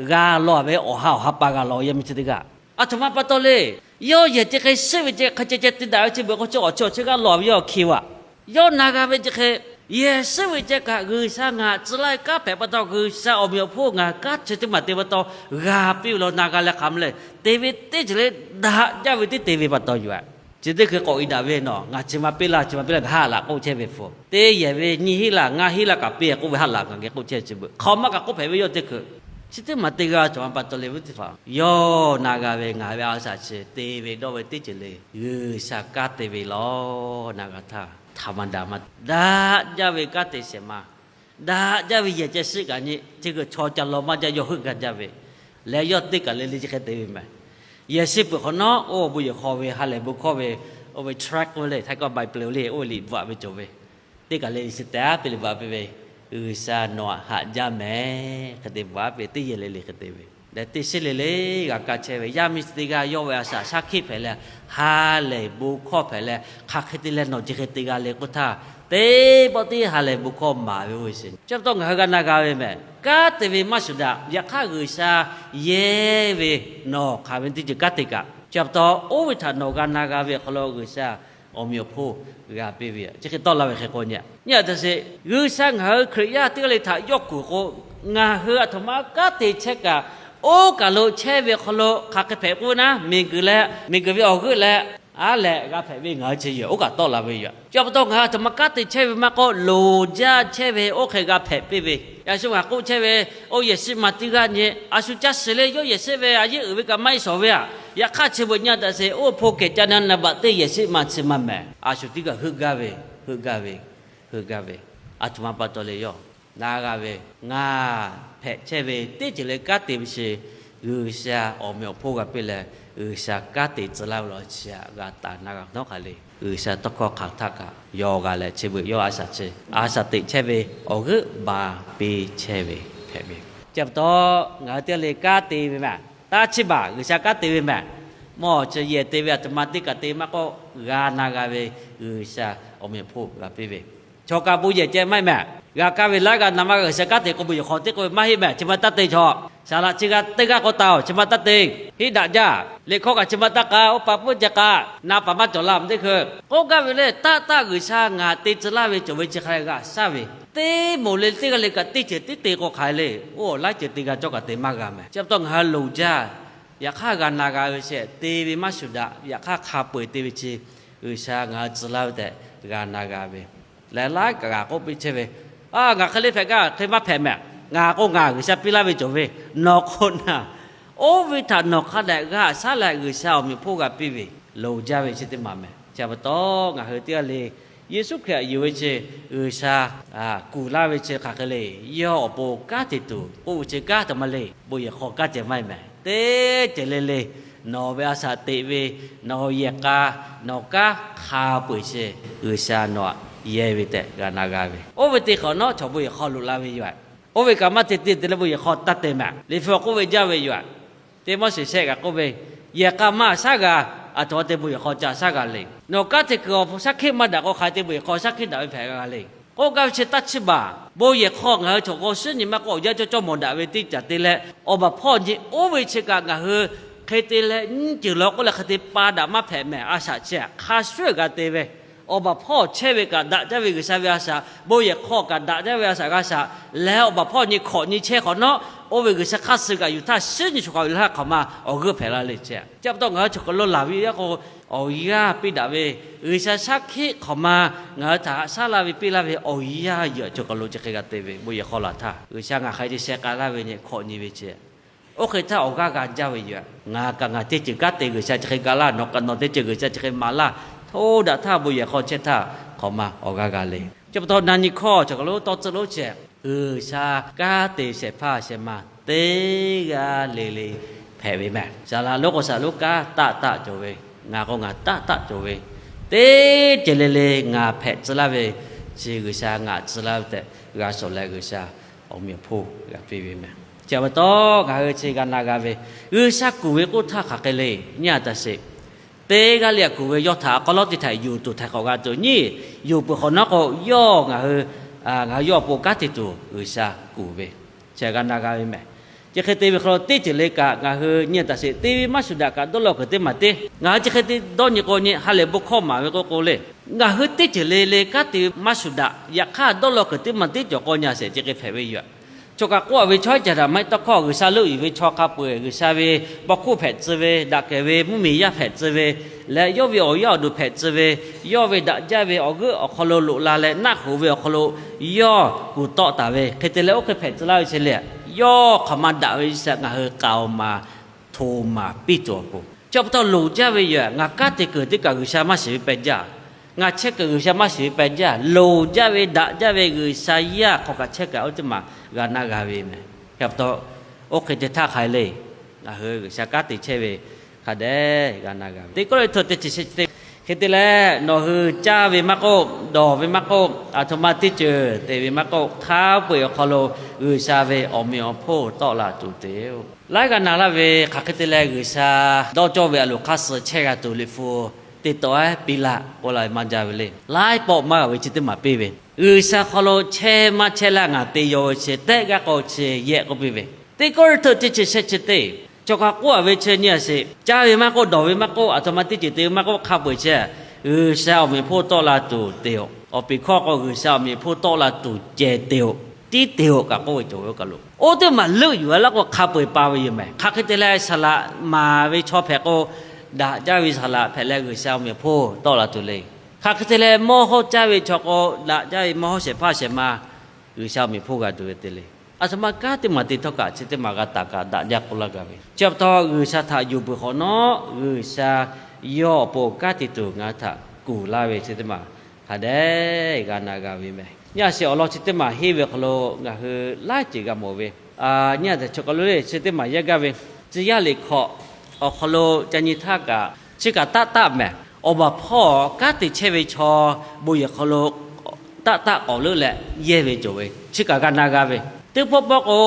g'a law ve awˬ ha awˬ ha pa g'a law yaˇ miˇ chi teˇ g'aˇ. Aˬ htoꞈ ma pa taw le. Yawˇ yehˬ chi hk'e suhˉ ve ceh hk'e ceh ceh te daꞈ ve chi beuꞈ k'o chi awˬ chi awˬ chi g'aˇ lawˬ ve yawˇ hk'e vaꞈ. Yawˇ na g'a ve chi hk'e, yehˬ suhˉ ve ceh kaꞈ G'uiˬsha ngaˬ tcuh laˇ ve kanˉ hpehꞈ pa taw, G'uiˬsha awˬ meꞈ awˬ hponˇ ngaˬ kanˉ chi teˇ maˬ te pa taw g'a piˇ ve law na g'a leh hk'aˬ ma le. Te ve teˇ ceuˬ le daꞈ jaˇ ve teˇ te ve pa taw yoˬ. Chi teˇ hkui k'awꞈ i daꞈ ve nawˬ ngaˬ chi ma piˇ laˇ, chi ma piˇ laˇ, haꞈ laꞈ k'oˆ chehˇ ve hpu teˇ yehˬ ve nyiˇ hinˉ laˇ ngaˇ hinˉ laˇ kaꞈ piˇ k'oˆ ve haꞈ laꞈ ngaˬ geh k'oˆ chehˇ chi beuꞈ hk'aˬ ma kaꞈ k'oˆ hpehꞈ ve yawˇ teˇ hkui. Chi teˇ maˬ te g'a cawˬ ma pa taw le ve teˇ hpaˍ yawˇ na g'a ve ngaˬ ve a shaꞈ chi te ve dawˇ ve teˇ ceuˬ le G'uiˬsha kanˉ te ve law na g'a htaˇ htaꞈ ma daꞈ ma daꞈ jaˇ ve kanˉ te shehˍ ma daꞈ jaˇ ve yehˬ ceh suhˉ kaꞈ nyi teˇ hkui chaw ca law maˇ jaˇ yawˇ heuˆ gaˇ jaˇ ve leh yawˇ teˇ kaˬ le le chi hk'e te ve mehˬ. Yehˬ suhˉ peuˬ hk'awꞈ nawˉ oˇ bon yehˬ hk'aw ve ha lehˬ bon hkawˇ ve oˇ ve tract ve le htaiˍ k'o Bible le oˇ ve liꞈ bvuhꞈ ve cawˬ ve teˇ kaˬ le le chi tehꞈ a piˇ le bvuhꞈ piˇ ve, G'uiˬsha nawˬ htaꞈ haꞈ jaˇ mehˍ hk'e te bvuhꞈ a piˇ teˇ yehˬ le le hk'e te ve leh teˇ shiˉ le le g'a kaˇ chehˇ ve yaˇ miˇ teˇ g'aˇ yawˇ ve a shaꞈ shaˉ hkiˆ hpehꞈ leh ha lehˬ bon hkawˇ hpehꞈ leh hk'aˬ hk'e te leh nawˬ chi hk'e te g'a le k'oˆ htaˇ, teˇ pawˆ teˇ ha lehˬ bon hkawˇ maˍ ve oˇ ve sheˍ. Chi pa taw ngaˬ hui g'a na g'a ve mehˬ, kanˉ te ve maˇ shuˍ daꞈ. Yaꞈ hk'aˇ G'uiˬsha yehˇ ve nawˬ hk'aˬ ve teˇ ceuˬ kanˉ te kaꞈ, chi pa taw oˇ ve htaꞈ nawˬ g'a na g'a ve awˬ hk'aw lo G'uiˬsha awˬ meꞈ awˬ hponˇ g'a piˇ ve chi hk'e tawˆ la ve hk'e k'o nyi nyi a taꞈ sheˍ. G'uiˬsha ngaˬ hui Hkriꞈ yaˇ teˇ g'aˇ le htaꞈ yawˇ kuˬ k'o, ngaˬ hui a htoꞈ ma kanˉ te chehˇ kaꞈ, oˇ kaˬ lo chehˇ ve hk'aw lo hk'aˬ hk'e hpehꞈ k'oˆ ve naˉ, miˬguiˬ leh miˬguiˬ ve awˬ g'euˆ leh a lehˬ g'a hpehꞈ ve ngaˬ hui chi yoˬ. Oˇ kaꞈ tawˆ la ve yoˬ. Chi pa taw ngaˬ hui a htoꞈ ma kanˉ te chehˇ ve maˇ k'oˆ, loˍ jaˇ chehˇ ve oˇ hk'e g'a hpehꞈ piˇ ve. Yaꞈ shu ngaˬ k'oˆ chehˇ ve, oˇ yehˬ suhˉ ma teˇ g'aˇ nyi a shu caˇ shiˍ le yawˇ yehˬ suhˉ ve a yeˉ uiˍ ve kaꞈ maˇ heˆ shawˍ ve a. Yaꞈ hk'aˇ chi beuꞈ nyi a taꞈ sheˍ, oˇ hpu kehˬ ca na naˍ baꞈ teˇ yehˬ suhˉ ma chi ma mehˬ. A shu teˇ g'aˇ heuˆ gaˇ ve, heuˆ gaˇ ve, heuˆ gaˇ ve, a htoꞈ ma pa taw le yawˇ na g'a ve, ngaˬ hpehꞈ chehˇ ve teˇ ceuˬ le kanˉ te ve chi G'uiˬsha awˬ meꞈ awˬ hponˇ g'a piˇ leh, G'uiˬsha kanˉ te tcuh laˇ ve law chi aꞈ g'a taˍ na g'a nawˉ hk'aˬ le. G'uiˬsha tawˇ hkawˇ hk'aˬ htaˇ kaꞈ yaw g'a leh chi beuꞈ yawˇ a shaꞈ chi a shaꞈ teꞈ chehˇ ve awˬ g'euˆ ba piˇ chehˇ ve hpehꞈ ve. Chi pa taw ngaˬ hui teˇ g'aˇ le kanˉ te ve mehˬ, taˇ chiˇ baˬ G'uiˬsha kanˉ te ve mehˬ. Mawˇ chi yehˬ te ve a htoꞈ ma teˇ kaˬ te maˇ k'oˆ, g'a na g'a ve G'uiˬsha awˬ meꞈ awˬ hponˇ g'a piˇ ve. Chaw kaꞈ bon yehˬ ceh maˇ heˆ mehˬ. G'a kaˇ ve laiˉ g'a na maˇ g'a G'uiˬsha kanˉ te k'o bon yehˬ hk'aw teˇ k'oˆ ve maˇ heˆ mehˬ. Chi ma taˇ te chaw, saˍ laꞈ chi g'a teˇ g'aˇ k'o taˍ-oˬ, chi ma taˇ te. Hiˆ daꞈ jaˇ. Liꞈ hkawˇ kaꞈ chi ma taˇ k'a, oˇ pa puiˉ ceh k'a, na paˍ maˇ cawˬ la teˇ hkui k'oˆ gaˇ ve le. Taˆ taˆ G'uiˬsha ngaˬ te tcuh laˇ ve cawˬ ve chi hk'a g'a shaˉ ve, teˇ moˍ le teˇ g'aˇ le kaꞈ teˇ ceuˬ tiˉ te k'o hk'aˬ le, oˇ laiˉ ceuˬ te g'a cawˇ kaꞈ te maˇ g'a mehˬ. Chi pa taw ngaˬ hui loˍ jaˇ. Yaꞈ hk'aˇ g'a na g'a ve chi te ve maˇ shuˍ daꞈ. Yaꞈ hk'aˇ hk'a peu-eˬ te ve chi G'uiˬsha ngaˬ hui tcuh laˇ ve tehꞈ g'a na g'a ve. Lehˬ laiˉ kaꞈ g'a k'oˆ piˇ chehˇ ve, a, ngaˬ hk'e le hpehꞈ gaˇ hk'e maˇ hpehꞈ mehˬ. Ngaˬ k'o ngaˬ G'uiˬsha piˇ laˇ ve cawˬ ve, nawˬ k'o naˬ. Oˇ ve htaꞈ nawˬ hk'a dehꞈ g'a shaˉ leh G'uiˬsha awˬ meꞈ awˬ hponˇ g'a piˇ ve, loˍ jaˇ ve chi teˇ maˬ mehˬ. Chi pa taw ngaˬ hui teˇ g'aˇ le Yeˍsuˆ Hkriꞈ htaꞈ yuˬ ve chi G'uiˬsha kuˬ laˇ ve chi hk'aˬ hk'e le, yawˇ awˬ pon kanˉ te tuˬ k'oˆ ve chi kanˉ htaꞈ ma le, bon yehˬ hk'aw kanˉ ceh maˇ heˆ mehˬ. Teˇ ceuˬ le le nawˬ ve a shaꞈ teꞈ ve, nawˬ yehˬ k'a, nawˬ kanˉ hk'a peu-eˬ chi G'uiˬsha nawˬ htaꞈ yehˇ ve tehꞈ g'a na g'a ve. Oˇ ve teˇ hk'awꞈ nawˉ chaw bon yehˬ hk'aw loꞈ la ve yoˬ. Oˇ ve kaꞈ maˇ te te te leh bon yehˬ hk'aw taˇ te mehˬ. Liꞈ hpu k'oˆ ve jaˇ ve yoˬ. Teˇ Moˉseˍ shehˆ kaꞈ k'oˆ ve, yehˬ k'a maˇ shaˉ g'a, aˬ htoꞈ ma te bon yehˬ hk'aw ca shaˉ g'a le. Nawˬ kanˉ te kuiˬ awˬ shaˉ hkiˆ maˇ daꞈ k'o hk'aˬ hk'e te bon yehˬ hk'aw shaˉ hkiˆ daꞈ ve hpehꞈ g'a le. K'oˆ gaˇ ve chi taˇ chiˇ baˬ. Bon yehˬ hk'aw ngaˬ hui chaw k'o shinˉ nyi maˇ k'oˆ, awˬ yanˇ cawˇ cawˇ mawˬ daꞈ ve teˇ caˬ te leh, awˬ baˬ hpawˇ nyi oˇ ve chi kaꞈ ngaˬ hui hk'e te leh nyiˇ ceuˬ law k'oˆ leh hk'e te pa daꞈ maˇ hpehꞈ mehˬ. A shaꞈ chi hk'a shuˉ g'a te ve, awˬ baˬ hpawˇ chehˇ ve kaꞈ daꞈ jaˇ ve G'uiˬsha ve a shaꞈ, bon yehˬ hk'aw kaꞈ daꞈ jaˇ ve a shaꞈ g'a shaꞈ leh, awˬ baˬ hpawˇ nyi hk'awꞈ nyi chehˇ hk'awꞈ nawˉ, oˇ ve G'uiˬsha hk'aˇ suh kaꞈ yuˬ htaˇ shinˉ nyi shu hk'aw yuˬ htaˇ hk'awꞈ ma awˬ g'euˆ hpehꞈ la le chi. Chi pa taw ngaˬ hui chaw hk'aw lo laˬ ve yaˇ k'o, awˬ yanˇ piˇ daꞈ ve, G'uiˬsha shaˉ hkiˆ hk'awꞈ ma ngaˬ hui htaꞈ haꞈ shaˉ laˇ ve piˇ laˇ ve awˬ yanˇ yehˬ chaw hk'aw lo chi hk'e g'a te ve, bon yehˬ hk'aw laˬ htaˇ G'uiˬsha ngaˬ hk'a te sheh k'a laˇ ve nyi hk'awꞈ nyi ve chi. Oˇ hk'e htaˇ awˬ g'aˇ g'a jaˇ ve yoˬ. Ngaˬ kaꞈ ngaˬ teˇ ceuˬ kanˉ te G'uiˬsha chi hk'e ga laˇ, nawˬ kaꞈ nawˬ teˇ ceuˬ G'uiˬsha chi hk'e maˍ laˇ. Hto daꞈ htaˇ bon yehˬ hk'aw chehˇ htaˇ hk'awꞈ ma awˬ g'aˇ g'a le. Chi pa taw na nyi hkawˇ chaw hk'aw lo tawˇ tcuhˉ lonˉ chehˇ, G'uiˬsha kanˉ te shehˍ hpaˇ shehˍ ma teˇ g'aˇ le le hpehꞈ ve mehˬ. Saˍ laꞈ lonˉ k'o saˍ laꞈ lonˉ kanˉ taˆ taˆ cawˬ ve, ngaˬ k'o ngaˬ taˆ taˆ cawˬ ve, teˇ ceuˬ le le ngaˬ hpehꞈ tcuh laˇ ve, chi G'uiˬsha ngaˬ tcuh laˇ ve tehꞈ g'a shawˍ leh G'uiˬsha awˬ meꞈ awˬ hponˇ g'a piˇ ve mehˬ. Chi pa taw ngaˬ hui chi g'a na g'a ve, G'uiˬsha kuˬ ve k'oˆ htaˇ hk'aˬ hk'e le nyi a taꞈ sheˍ. Teˇ g'aˇ le a kuˬ ve yawˇ htaꞈ a k'aw lawˉ teˇ htaꞈ yuˬ tuˬ htaiˍ hk'awꞈ g'a tuˬ nyi, yuˬ peuˬ hk'awꞈ nawˉ k'o yawˇ ngaˬ hui, ngaˬ hui yawˇ awˬ pon kanˉ te tuˬ G'uiˬsha kuˬ ve, chi g'a na g'a ve mehˬ. Chi hk'e te ve hk'aw lo teˇ ceuˬ le kaꞈ ngaˬ hui nyi taˍ sheˍ. Te ve maˇ shuˍ daꞈ kaꞈ dawˇ law kuiˬ teˇ maˬ te. Ngaˬ hui chi hk'e te dawˇ nyi k'o nyi ha lehˬ bon hkawˇ maˍ ve k'oˆ k'o le, ngaˬ hui teˇ ceuˬ le le kanˉ te ve maˇ shuˍ daꞈ. Yaꞈ hk'aˇ dawˇ law kuiˬ teˇ maˬ teˇ cawˬ k'aw nyi sheˍ. Chi hk'e hpehꞈ ve yoˬ. Chaw kaꞈ k'oˆ a ve chaw caˍ daꞈ maˇ heˆ tawˇ hkawˇ G'uiˬsha leuˆ yuˬ ve chaw hk'a peu-eˬ G'uiˬsha ve paw hkuˇ hpehꞈ tcuh ve, daꞈ kehˬ ve mvuhˇmiˬ yaˇ hpehꞈ tcuh ve leh, yawˇ ve awˬ yaˇ awˬ duˬ hpehꞈ tcuh ve, yawˇ ve daꞈ jaˇ ve awˬ g'euˆ awˬ hk'aw lo loꞈ la leh naˆ hoꞈ ve awˬ hk'aw lo yawˇ kuˬ tawˆ taˍ ve hk'e te leh, oˇ hk'e hpehꞈ tcuh laˇ ve chi le, yawˇ hk'aˬ ma daꞈ ve chi htaꞈ ngaˬ hui k'aoˍ maˍ hto maˍ piˇ tuˬ awˬ pon, chi pa taw loˍ jaˇ ve yoˬ. Ngaˬ kanˉ te kuiˬ teˇ kaꞈ G'uiˬsha maˇ shiˍ ve peh jaˇ. Ngaˬ chehˇ kuiˬ G'uiˬsha maˇ shiˍ ve peh jaˇ. Loˍ jaˇ ve daꞈ jaˇ ve G'uiˬsha yaˇ hk'aw kaꞈ chehˇ kaꞈ oˇ teˇ maˬ g'a na g'a ve meh. Chi pa taw, oˇ hk'e te htaˇ hk'a e le, ngaˬ hui G'uiˬsha kanˉ te chehˇ ve hk'a dehꞈ g'a na g'a ve. Teˇ Kawˇrenˍhtuˆ teˇ chi shehˆ chi teˇ, hk'e te leh, nawˬ hui caˇ ve maˇ k'oˆ, dawˬ ve maˇ k'oˆ, aˬ htoꞈ ma teˇ ceuˬ te ve maˇ k'oˆ, hk'a peu-eˬ awˬ hk'aw lo G'uiˬsha ve awˬ meꞈ awˬ hponˇ tawˆ la tuˬ te-oˬ. Laiˉ g'a na laˇ ve hk'aˬ hk'e te leh G'uiˬsha dawˇ cawˇ ve a loˍ hk'aˇ suh chehˇ g'a tuˬ Liꞈ hpu teˇ tawˆ-eˉ piˇ laˇ k'oˆ la ve maˇ jaˇ ve le. Laiˉ pawˆ maˇ g'a ve chi teˇ maˬ piˇ ve, G'uiˬsha hk'aw lo chehˇ maˇ chehˇ laˇ ngaˬ te yaw ve chi tehˆ g'aˇ k'o chi yehˆ k'oˆ piˇ ve. Teˇ Kawˇrenˍhtuˆ teˇ chi shehˆ chi teˇ, chaw hk'a k'oˆ a ve chi nyi a sheˍ. Caˇ ve maˇ k'oˆ, dawˬ ve maˇ k'oˆ, aˬ htoꞈ ma teˇ ceuˬ te ve maˇ k'oˆ, hk'a peu-eˬ chi G'uiˬsha awˬ meꞈ awˬ hponˇ tawˆ la tuˬ te-oˬ. Awˬ piˍ hkawˇ k'o, G'uiˬsha awˬ meꞈ awˬ hponˇ tawˆ la tuˬ ceh te-oˬ, tiˉ te-oˬ kaꞈ k'oˆ ve cawˬ ve oˇ kaˬ lo. Oˇ teˇ maˬ leuˆ yuˬ a laˇ k'o, hk'a peu-eˬ pa ve yoˬ meh. Hk'aˬ hk'e te leh saˍ laꞈ maˍ ve chaw hpehꞈ k'o, daꞈ jaˇ ve saˍ laꞈ hpehꞈ leh G'uiˬsha awˬ meꞈ awˬ hponˇ tawˆ la tuˬ le. Hk'aˬ hk'e te leh mawˇ hawˇ caˇ ve chaw k'o, daꞈ jaˇ ve mawˇ hawˇ shehˍ hpaˇ shehˍ ma G'uiˬsha awˬ meꞈ awˬ hponˇ g'a tuˬ ve te le. Aˬ htoꞈ ma kanˉ teˇ maˬ te htawˇ kaꞈ chi teˇ maˬ g'a taˍ kaꞈ daꞈ jaˇ k'oˆ laˇ gaˇ ve. Chi pa taw G'uiˬsha htaꞈ yuˬ peuˬ hk'awꞈ nawˉ, G'uiˬsha yawˇ awˬ pon kanˉ te tuˬ ngaˬ hui htaꞈ kuˬ laˇ ve chi teˇ maˬ hk'a dehꞈ g'a na g'a ve meh. Nyi a sheˍ, awˬ lawn chi teˇ maˬ henˇ ve hk'aw lo ngaˬ hui laiˉ ceuˬ g'a mawˬ ve. Nyi a teꞈ chaw kaˬ lo le chi teˇ maˬ yaˇ gaˇ ve, tcuh yaˇ liꞈ hk'awꞈ awˬ hk'aw lo ca nyi htaˇ kaꞈ, chi kaꞈ taˆ taˆ meh. Awˬ baˬ hpawˇ kanˉ te chehˇ ve chaw bon yehˬ hk'aw lo taˆ taˆ k'awꞈ leuˆ leh yehˇ ve cawˬ ve, chi kaꞈ g'a na g'a ve. Teˇ pawˆ pawˆ k'o,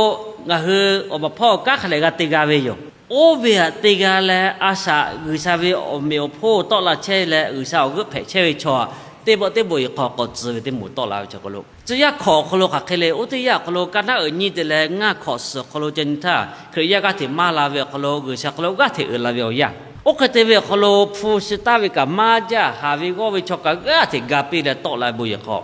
ngaˬ hui awˬ baˬ hpawˇ kanˉ hk'a dehꞈ g'a te g'a ve yoˬ. Oˇ ve htaꞈ te g'a leh a shaꞈ G'uiˬsha ve awˬ meꞈ awˬ hponˇ tawˆ la chehˇ leh G'uiˬsha awˬ g'euˆ hpehꞈ chehˇ ve chaw, teˇ pawˆ teˇ bon yehˬ hk'aw k'awꞈ tcuh ve teˇ moˍ tawˆ la ve chaw hk'aw lo, tcuh yaˇ hkawꞈ awˬ hk'aw lo hk'aˬ hk'e le, oˇ teˇ yanˇ awˬ hk'aw lo ka naˉ uiˍ nyi te leh ngaˇ hkawꞈ suhˍ awˬ hk'aw lo ca nyi htaˇ, Hkriꞈ yaˇ g'aˇ hteꞈ maˇ la ve awˬ hk'aw lo G'uiˬsha hk'aw lo g'aˇ hteꞈ uiˍ la ve awˬ yanˇ. Oˇ hk'e te ve awˬ hk'aw lo hpu shi taˍ ve kaꞈ maˇ jaˇ, haˍ ve g'awˇ ve chaw kaꞈ g'aˇ hteꞈ ga piˇ leh tawˆ la ve bon yehˬ hk'aw,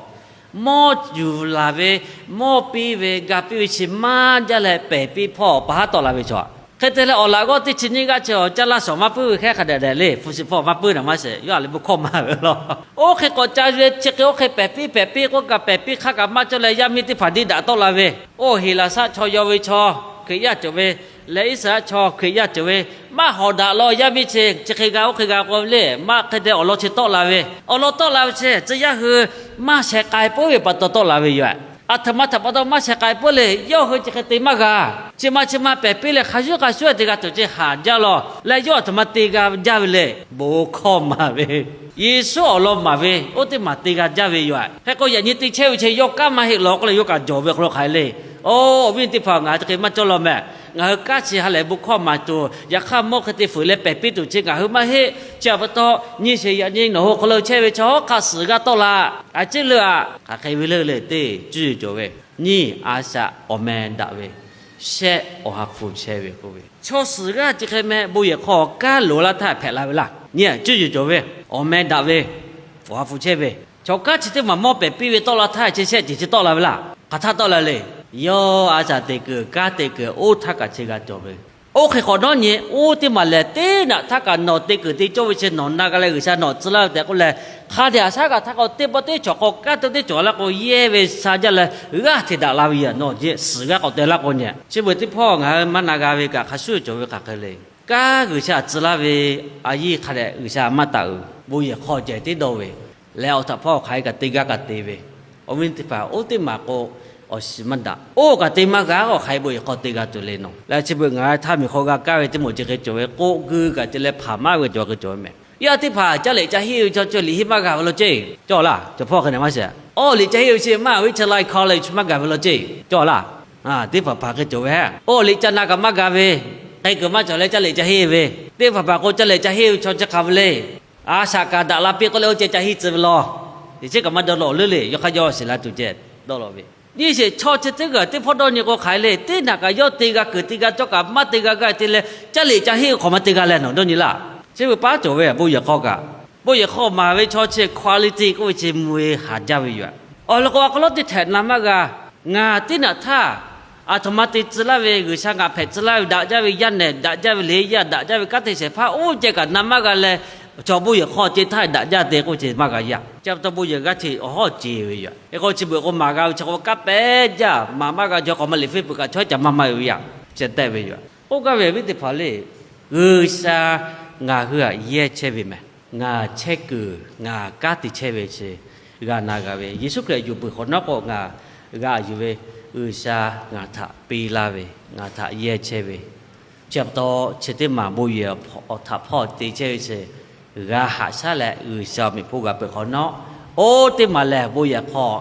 mawˇ yuˬ laˬ ve, mawˇ piˇ ve, ga piˇ ve chi maˇ jaˇ leh pehˬ piˇ hpawˇ pa haˉ tawˆ la ve chaw. Hk'e te leh awˬ laꞈ g'awˇ teˇ chi nyiˇ g'aˇ chi awˬ caˇ laˇ shawˍ maˇ puiˉ ve hk'e hk'a dehꞈ dehꞈ le, hpu shi hpawˇ maˇ puiˉ naˍ maˇ sheˍ, yawˇ a leh bon hkawˇ maˍ ve law. Oˇ hk'e k'awꞈ ca ve chi hk'e oˇ hk'e pehˬ piˇ pehˬ piˇ k'oˆ kaꞈ pehˬ piˇ hk'aˇ kaꞈ maˇ cawˇ leh yaˇ miˇ teˇ hpaˍ diˇ daꞈ tawˆ la ve. Oˇ Heˍlaˍsaˆ chaw yaw ve chaw Hkriꞈ yaˇ cawˬ ve, leh Iˉsaˍreˍlaˆ chaw Hkriꞈ yaˇ cawˬ ve, maˇ hawˍ daꞈ law yaˇ miˇ chi chi hk'e g'a oˇ hk'e g'a k'oˆ ve le, maˇ hk'e te awˬ lawn chi tawˆ la ve. Awˬ lawn tawˆ la ve chi tcuh yaˇ hui maˇ sheh k'ai puiˉ ve pa taw tawˆ la ve yoˬ. Aˬ htoꞈ ma htaꞈ pa taw maˇ sheh k'ai puiˉ le, yawˇ hui chi hk'e te maˇ g'a. Chi ma chi ma pehˬ piˇ leh hk'a shuˍ hk'a shuˍ te g'a tuˬ ceh haˍ jaˇ law leh yawˇ aˬ htoꞈ ma te g'a jaˇ ve le, bon hkawˇ maˍ ve, Yeˍsuˆ awˬ lawn maˍ ve oˇ teˇ maˬ te g'a jaˇ ve yoˬ. Hk'e k'o yaꞈ nyi te chehˇ ve chi yawˇ kanˉ maˇ heˆ law k'oˆ leh yawˇ kaꞈ jawˬ ve awˬ hk'aw lo hk'aˬ hk'e le. Oˇ awˬ viˉ teˇ hpaˍ, ngaˬ hui chi hk'e maˇ cawˇ law meh. Ngaˬ hui kanˉ chi ha lehˬ bon hkawˇ maˍ tuˬ, yaꞈ hk'aˇ mawˇ hk'e te fuiˍ leh pehˬ piˇ tuˬ chi ngaˬ hui maˇ heˆ. Chi pa taw nyi sheˍ, yaꞈ nyi nawˬ hui hk'aw lo chehˇ ve chaw hk'aˬ suhˍ g'aˇ tawˆ la. A ciˉ leuˆ aꞈ, hk'aˬ hk'e ve leuˆ le teˇ cuˇ yiˍ cawˬ ve, nyiˇ a shaꞈ awˬ meh daꞈ ve, shehˆ awˬ ha hpu chehˇ ve k'oˆ ve, chaw suhˍ g'aˇ chi hk'e meh bon yehˬ hk'aw kanˉ loˍ laˇ htaˇ hpehꞈ la ve laˇ. Nyiˇ cuˇ yiˍ cawˬ ve, awˬ meh daꞈ ve, awˬ ha hpu chehˇ ve, chaw kanˉ chi teˇ maˬ mawˇ pehˬ piˇ ve tawˆ la htaˇ chi shehˆ ceuˬ chi tawˆ la ve laˇ. Hk'aˬ htaˇ tawˆ la le. Yawˇ a shaꞈ teꞈ kuiˬ kanˉ teꞈ kuiˬ oˇ htaˇ kaꞈ chi g'a cawˬ ve. Oˇ hk'e k'awꞈ nawˉ nyi, oˇ teˇ maˬ lehˬ teˇ naꞈ htaˇ kaꞈ nawˬ te kuiˬ te cawˇ ve chi nawˬ na g'a leh G'uiˬsha nawˬ tcuh laˇ ve tehꞈ k'oˆ leh, hk'a dehꞈ a shaˉ kaꞈ htaˇ k'o teˇ pawˆ teˇ cawˬ k'o kanˉ te teˇ cawˬ laˇ k'o yehˇ ve sha jaˇ leh g'aˇ hteꞈ daꞈ la ve yoˬ. Nawˬ suhˍ g'aˇ k'awꞈ te laˇ k'o nyi, chi beuꞈ teˇ hpawˇ ngaˬ hui maˇ na g'a ve kaꞈ hk'a shuˍ cawˬ ve hk'aˬ hk'e le. Kanˉ G'uiˬsha tcuh laˇ ve a yiˇ hk'a dehꞈ G'uiˬsha maˇ taˍ uiˍ, bon yehˬ hk'aw ceh tiˉ dawˇ ve, leh awˬ htaꞈ hpawˇ hk'aˬ hk'e kaꞈ te gaˇ kaꞈ te ve, awˬ viˉ teˇ hpaˍ oˇ teˇ maˬ k'o, awˬ shiˍ maˇ daꞈ. Oˇ kaꞈ te maˇ g'a k'o hk'aˬ hk'e bon yehˬ hk'aw te g'a tuˬ le nawˬ. Leh chi beuꞈ ngaˬ hui htaˇ miˬ hk'aw g'a kaˇ ve teˇ moˍ chi hk'e cawˬ ve, k'oˆ guiˇ kaꞈ te leh hpaˍ maˇ ve cawˬ hk'e cawˬ ve meh. Yaˇ teˇ hpaˍ caˇ lehˬ ca henˇ ve chaw cawˬ liꞈ henˇ maˇ g'a ve law ceˇ cawˇ laˇ. Cawˬ hpawˇ hk'e nehˬ maˇ sheˍ. Oˇ liꞈ ca henˇ ve chi maˇ ve chi lai hk'aw leh chi maˇ gaˬ ve law ceˇ cawˇ laˇ. Teˇ hpaˍ hpaˍ hk'e cawˬ ve, oˇ liꞈ ca na kaꞈ maˇ g'a ve, k'ai kuiˬ maˇ cawˬ leh caˇ lehˬ ca henˇ ve, teˇ hpaˍ hpaˍ k'o caˇ lehˬ ca henˇ ve chaw chi hk'aˬ ve le. A shaꞈ kaꞈ daꞈ la piˇ k'oˆ leh oˇ ceh ca henˇ tcuh ve law. Teꞈ chiˉ kaꞈ maˇ dawˇ lawˬ leuˉ le, yawˇ hk'aˇ yawˇ shiˍ la tuˬ ceh dawˇ lawˬ ve Nyiˇ sheˍ chaw chi teˇ g'aˇ teˇ hpawˇ dawˇ nyi k'o hk'aˬ hk'e le, teˇ naꞈ kaꞈ yawˇ te g'a kuiˬ te g'a cawˇ kaꞈ maˇ te g'a gaˇ te leh, caˇ liꞈ ca henˇ ve hk'awꞈ maˇ te g'a leh nawˬ dawˇ nyi laˇ. Chi beuꞈ paˉ cawˬ ve bon yehˬ hk'aw kaꞈ, bon yehˬ hk'aw maˍ ve chaw chi quality k'oˆ ve chi mvuh ve haˍ jaˇ ve yoˬ. Awˬ lawn k'o, a hk'aw lo teˇ htehꞈ na maˇ g'a. Ngaˬ teˇ naꞈ htaˇ aˬ htoꞈ ma te tcuh laˇ ve, G'uiˬsha ngaˬ hpehꞈ tcuh laˇ ve, daꞈ jaˇ ve yaˇ nehˬ, daꞈ jaˇ ve le yaˇ, daꞈ jaˇ ve kanˉ te shehˍ hpaˇ oˇ ceh kaꞈ na maˇ g'a leh, chaw bon yehˬ hk'aw ceh htaˇ daꞈ jaˇ te k'oˆ ceh maˇ g'a yaˇ. Chi pa taw bon yehˬ g'aˇ hteꞈ awˬ hawˉ ce ve yoˬ. Hk'e k'o chi beuꞈ k'o maˍ g'a ve chi k'o kanˉ pehˉ jaˇ, maˍ maˇ g'a jaw k'awꞈ maˇ liꞈ feh peuˬ kaꞈ chaw caꞈ maˇ maˇ ve yaˇ, ceh tehꞈ ve yoˬ. K'oˆ gaˇ ve awˬ viˉ teˇ hpaˍ le, G'uiˬsha ngaˬ hui htaꞈ yehˇ chehˇ ve mehˬ. Ngaˬ chehˇ kuiˬ ngaˬ kanˉ te chehˇ ve chi g'a na g'a ve, Yeˍsuˆ Hkriꞈ yuˬ peuˬ hk'awꞈ nawˉ k'o ngaˬ g'a yuˬ ve, G'uiˬsha ngaˬ htaꞈ piˇ laˇ ve, ngaˬ htaꞈ yehˇ chehˇ ve, chi pa taw chi teˇ maˬ bon yehˬ awˬ htaꞈ hpawˇ te chehˇ ve chi g'a haꞈ shaˉ leh G'uiˬsha awˬ meꞈ hponˇ g'a peuˬ hk'awꞈ nawˉ, oˇ teˇ maˬ lehˬ bon yehˬ hk'aw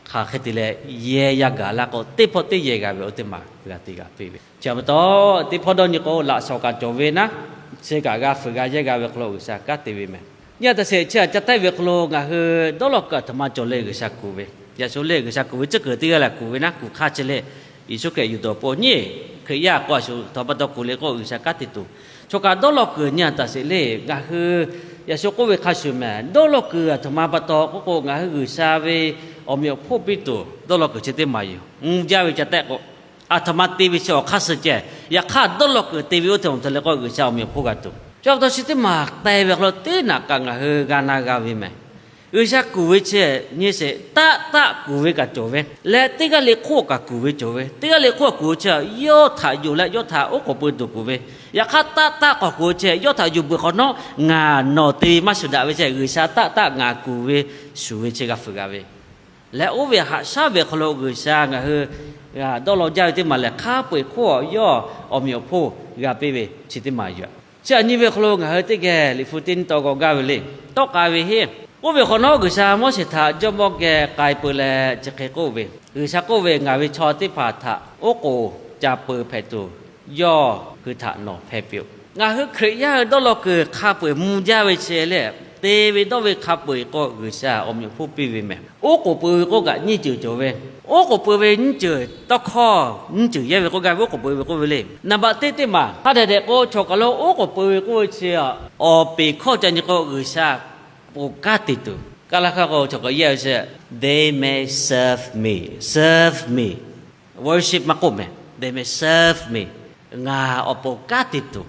hk'aˬ hk'e te leh yehˇ yaˇ gaˬ laˇ k'o, teˇ hpawˇ teˇ yehˇ g'a ve oˇ teˇ maˬ g'a te g'a piˇ ve. Chi pa taw, teˇ hpawˇ dawˇ nyi k'o, laꞈ shawnˍ kaꞈ cawˬ ve naˉ, chi kaꞈ g'a fuiˍ g'a yehˇ g'a ve hk'aw lo G'uiˬsha kanˉ te ve mehˬ. Nyi a taꞈ sheˍ chi htaꞈ ca tehˆ ve hk'aw lo ngaˬ hui dawˇ law kuiˬ aˬ htoꞈ ma cawˬ le G'uiˬsha kuˬ ve, yaꞈ shu le G'uiˬsha kuˬ ve tcuhˉ kuiˬ teˇ g'aˇ lehˬ kuˬ ve naˉ, kuˬ hk'aˇ chi le, Yeˍsuˆ Hkriꞈ yuˬ dawˬ pon nyi, Hkriꞈ yaˇ k'o a shu htawnˍ pa taw kuˬ le k'o G'uiˬsha kanˉ te tuˬ. Chaw kaꞈ dawˇ law kuiˬ nyi a taꞈ sheˍ le, ngaˬ hui yaꞈ shu k'oˆ ve hk'a shuˍ mehˬ, dawˇ law kuiˬ aˬ htoꞈ ma pa taw k'oˆ k'o, ngaˬ hui G'uiˬsha ve awˬ meꞈ awˬ hponˇ piˇ tuˬ dawˇ law kuiˬ chi teˇ maˬ yoˬ. Mvuh jaˇ ve ca tehˆ k'o, aˬ htoꞈ ma te ve chi awˬ hk'aˇ suh ceh, yaꞈ hk'aˇ dawˇ law kuiˬ te ve oˇ hteꞈ awˬ htoꞈ le k'o G'uiˬsha awˬ meꞈ awˬ hponˇ g'a tuˬ. Chi pa taw chi teˇ maˬ k'ai ve hk'aw lo teˇ naꞈ kaꞈ ngaˬ hui g'a na g'a ve mehˬ. G'uiˬsha kuˬ ve chi nyi sheˍ, taˆ taˆ kuˬ ve kaꞈ cawˬ ve leh, teˇ g'aˇ le hk'oˆ kaꞈ kuˬ ve cawˬ ve. Teˇ g'aˇ le hk'oˆ kuˬ ve chi yawˇ htaꞈ yonˍ leh yawˇ htaꞈ oˉ k'oˍ pui tuˬ kuˬ ve. Yaꞈ hk'aˇ taˆ taˆ k'awꞈ kuˬ ve chi yawˇ htaꞈ yuˬ peuˬ hk'awꞈ nawˉ, ngaˬ nawˬ te maˇ shuˍ daꞈ ve chi G'uiˬsha taˆ taˆ ngaˬ kuˬ ve shuˍ ve chi g'a fuiˍ g'a ve. Leh oˇ ve haꞈ shaˉ ve hk'aw lo G'uiˬsha ngaˬ hui dawˇ law jaˇ ve teˇ maˬ lehˬ, hk'a peu-eˬ hk'oˆ yawˇ awˬ meꞈ awˬ hponˇ g'a piˇ ve chi teˇ maˬ yoˬ. Chi aꞈ nyi ve hk'aw lo ngaˬ hui teˇ geh liꞈ hpu teˇ nyi taw g'aw gaˇ ve le. Tawˆ k'ai ve heˆ. Oˇ ve hk'awꞈ nawˉ G'uiˬsha Moˉseˍ htaꞈ jawˇmawˇ geh k'ai peu leh chi hk'e k'oˆ ve, G'uiˬsha k'oˆ ve, Ngaˬ ve chaw teˇ hpaˍ htaꞈ oˉ k'oˍ ca pui hpehꞈ tuˬ yawˇ hui htaꞈ nawˬ hpeh piˇ-oˆ. Ngaˬ hui Hkriꞈ yaˇ hui dawˇ law kuiˬ hk'a peu-eˬ mvuh jaˇ ve chi le, te ve dawˇ ve hk'a peu-eˬ k'o G'uiˬsha awˬ meꞈ awˬ hponˇ piˇ ve mehˬ. Oˉ k'oˍ pui ve k'oˆ kaꞈ nyiˇ ceuˬ cawˬ ve. Oˉ k'oˍ pui ve nyiˇ ceuˬ tawˇ hkawˇ nyiˇ ceuˬ yehˇ ve k'oˆ gaˇ ve oˉ k'oˍ pui ve k'oˆ ve le. Naˍ baꞈ teˇ teˇ maˬ hk'a dehꞈ dehꞈ k'o, chaw kaˬ lo oˉ k'oˍ pui ve k'oˆ ve chi, awˬ peˍ hkawˇ ca nyi k'o G'uiˬsha pon kanˉ te tuˬ. Kaˇ laˇ hk'aˇ k'o chaw kaˬ yehˇ ve chi, They may serve me, serve me, worship maˇ k'oˆ mehˬ, they may serve me, ngaˬ awˬ pon kanˉ te tuˬ.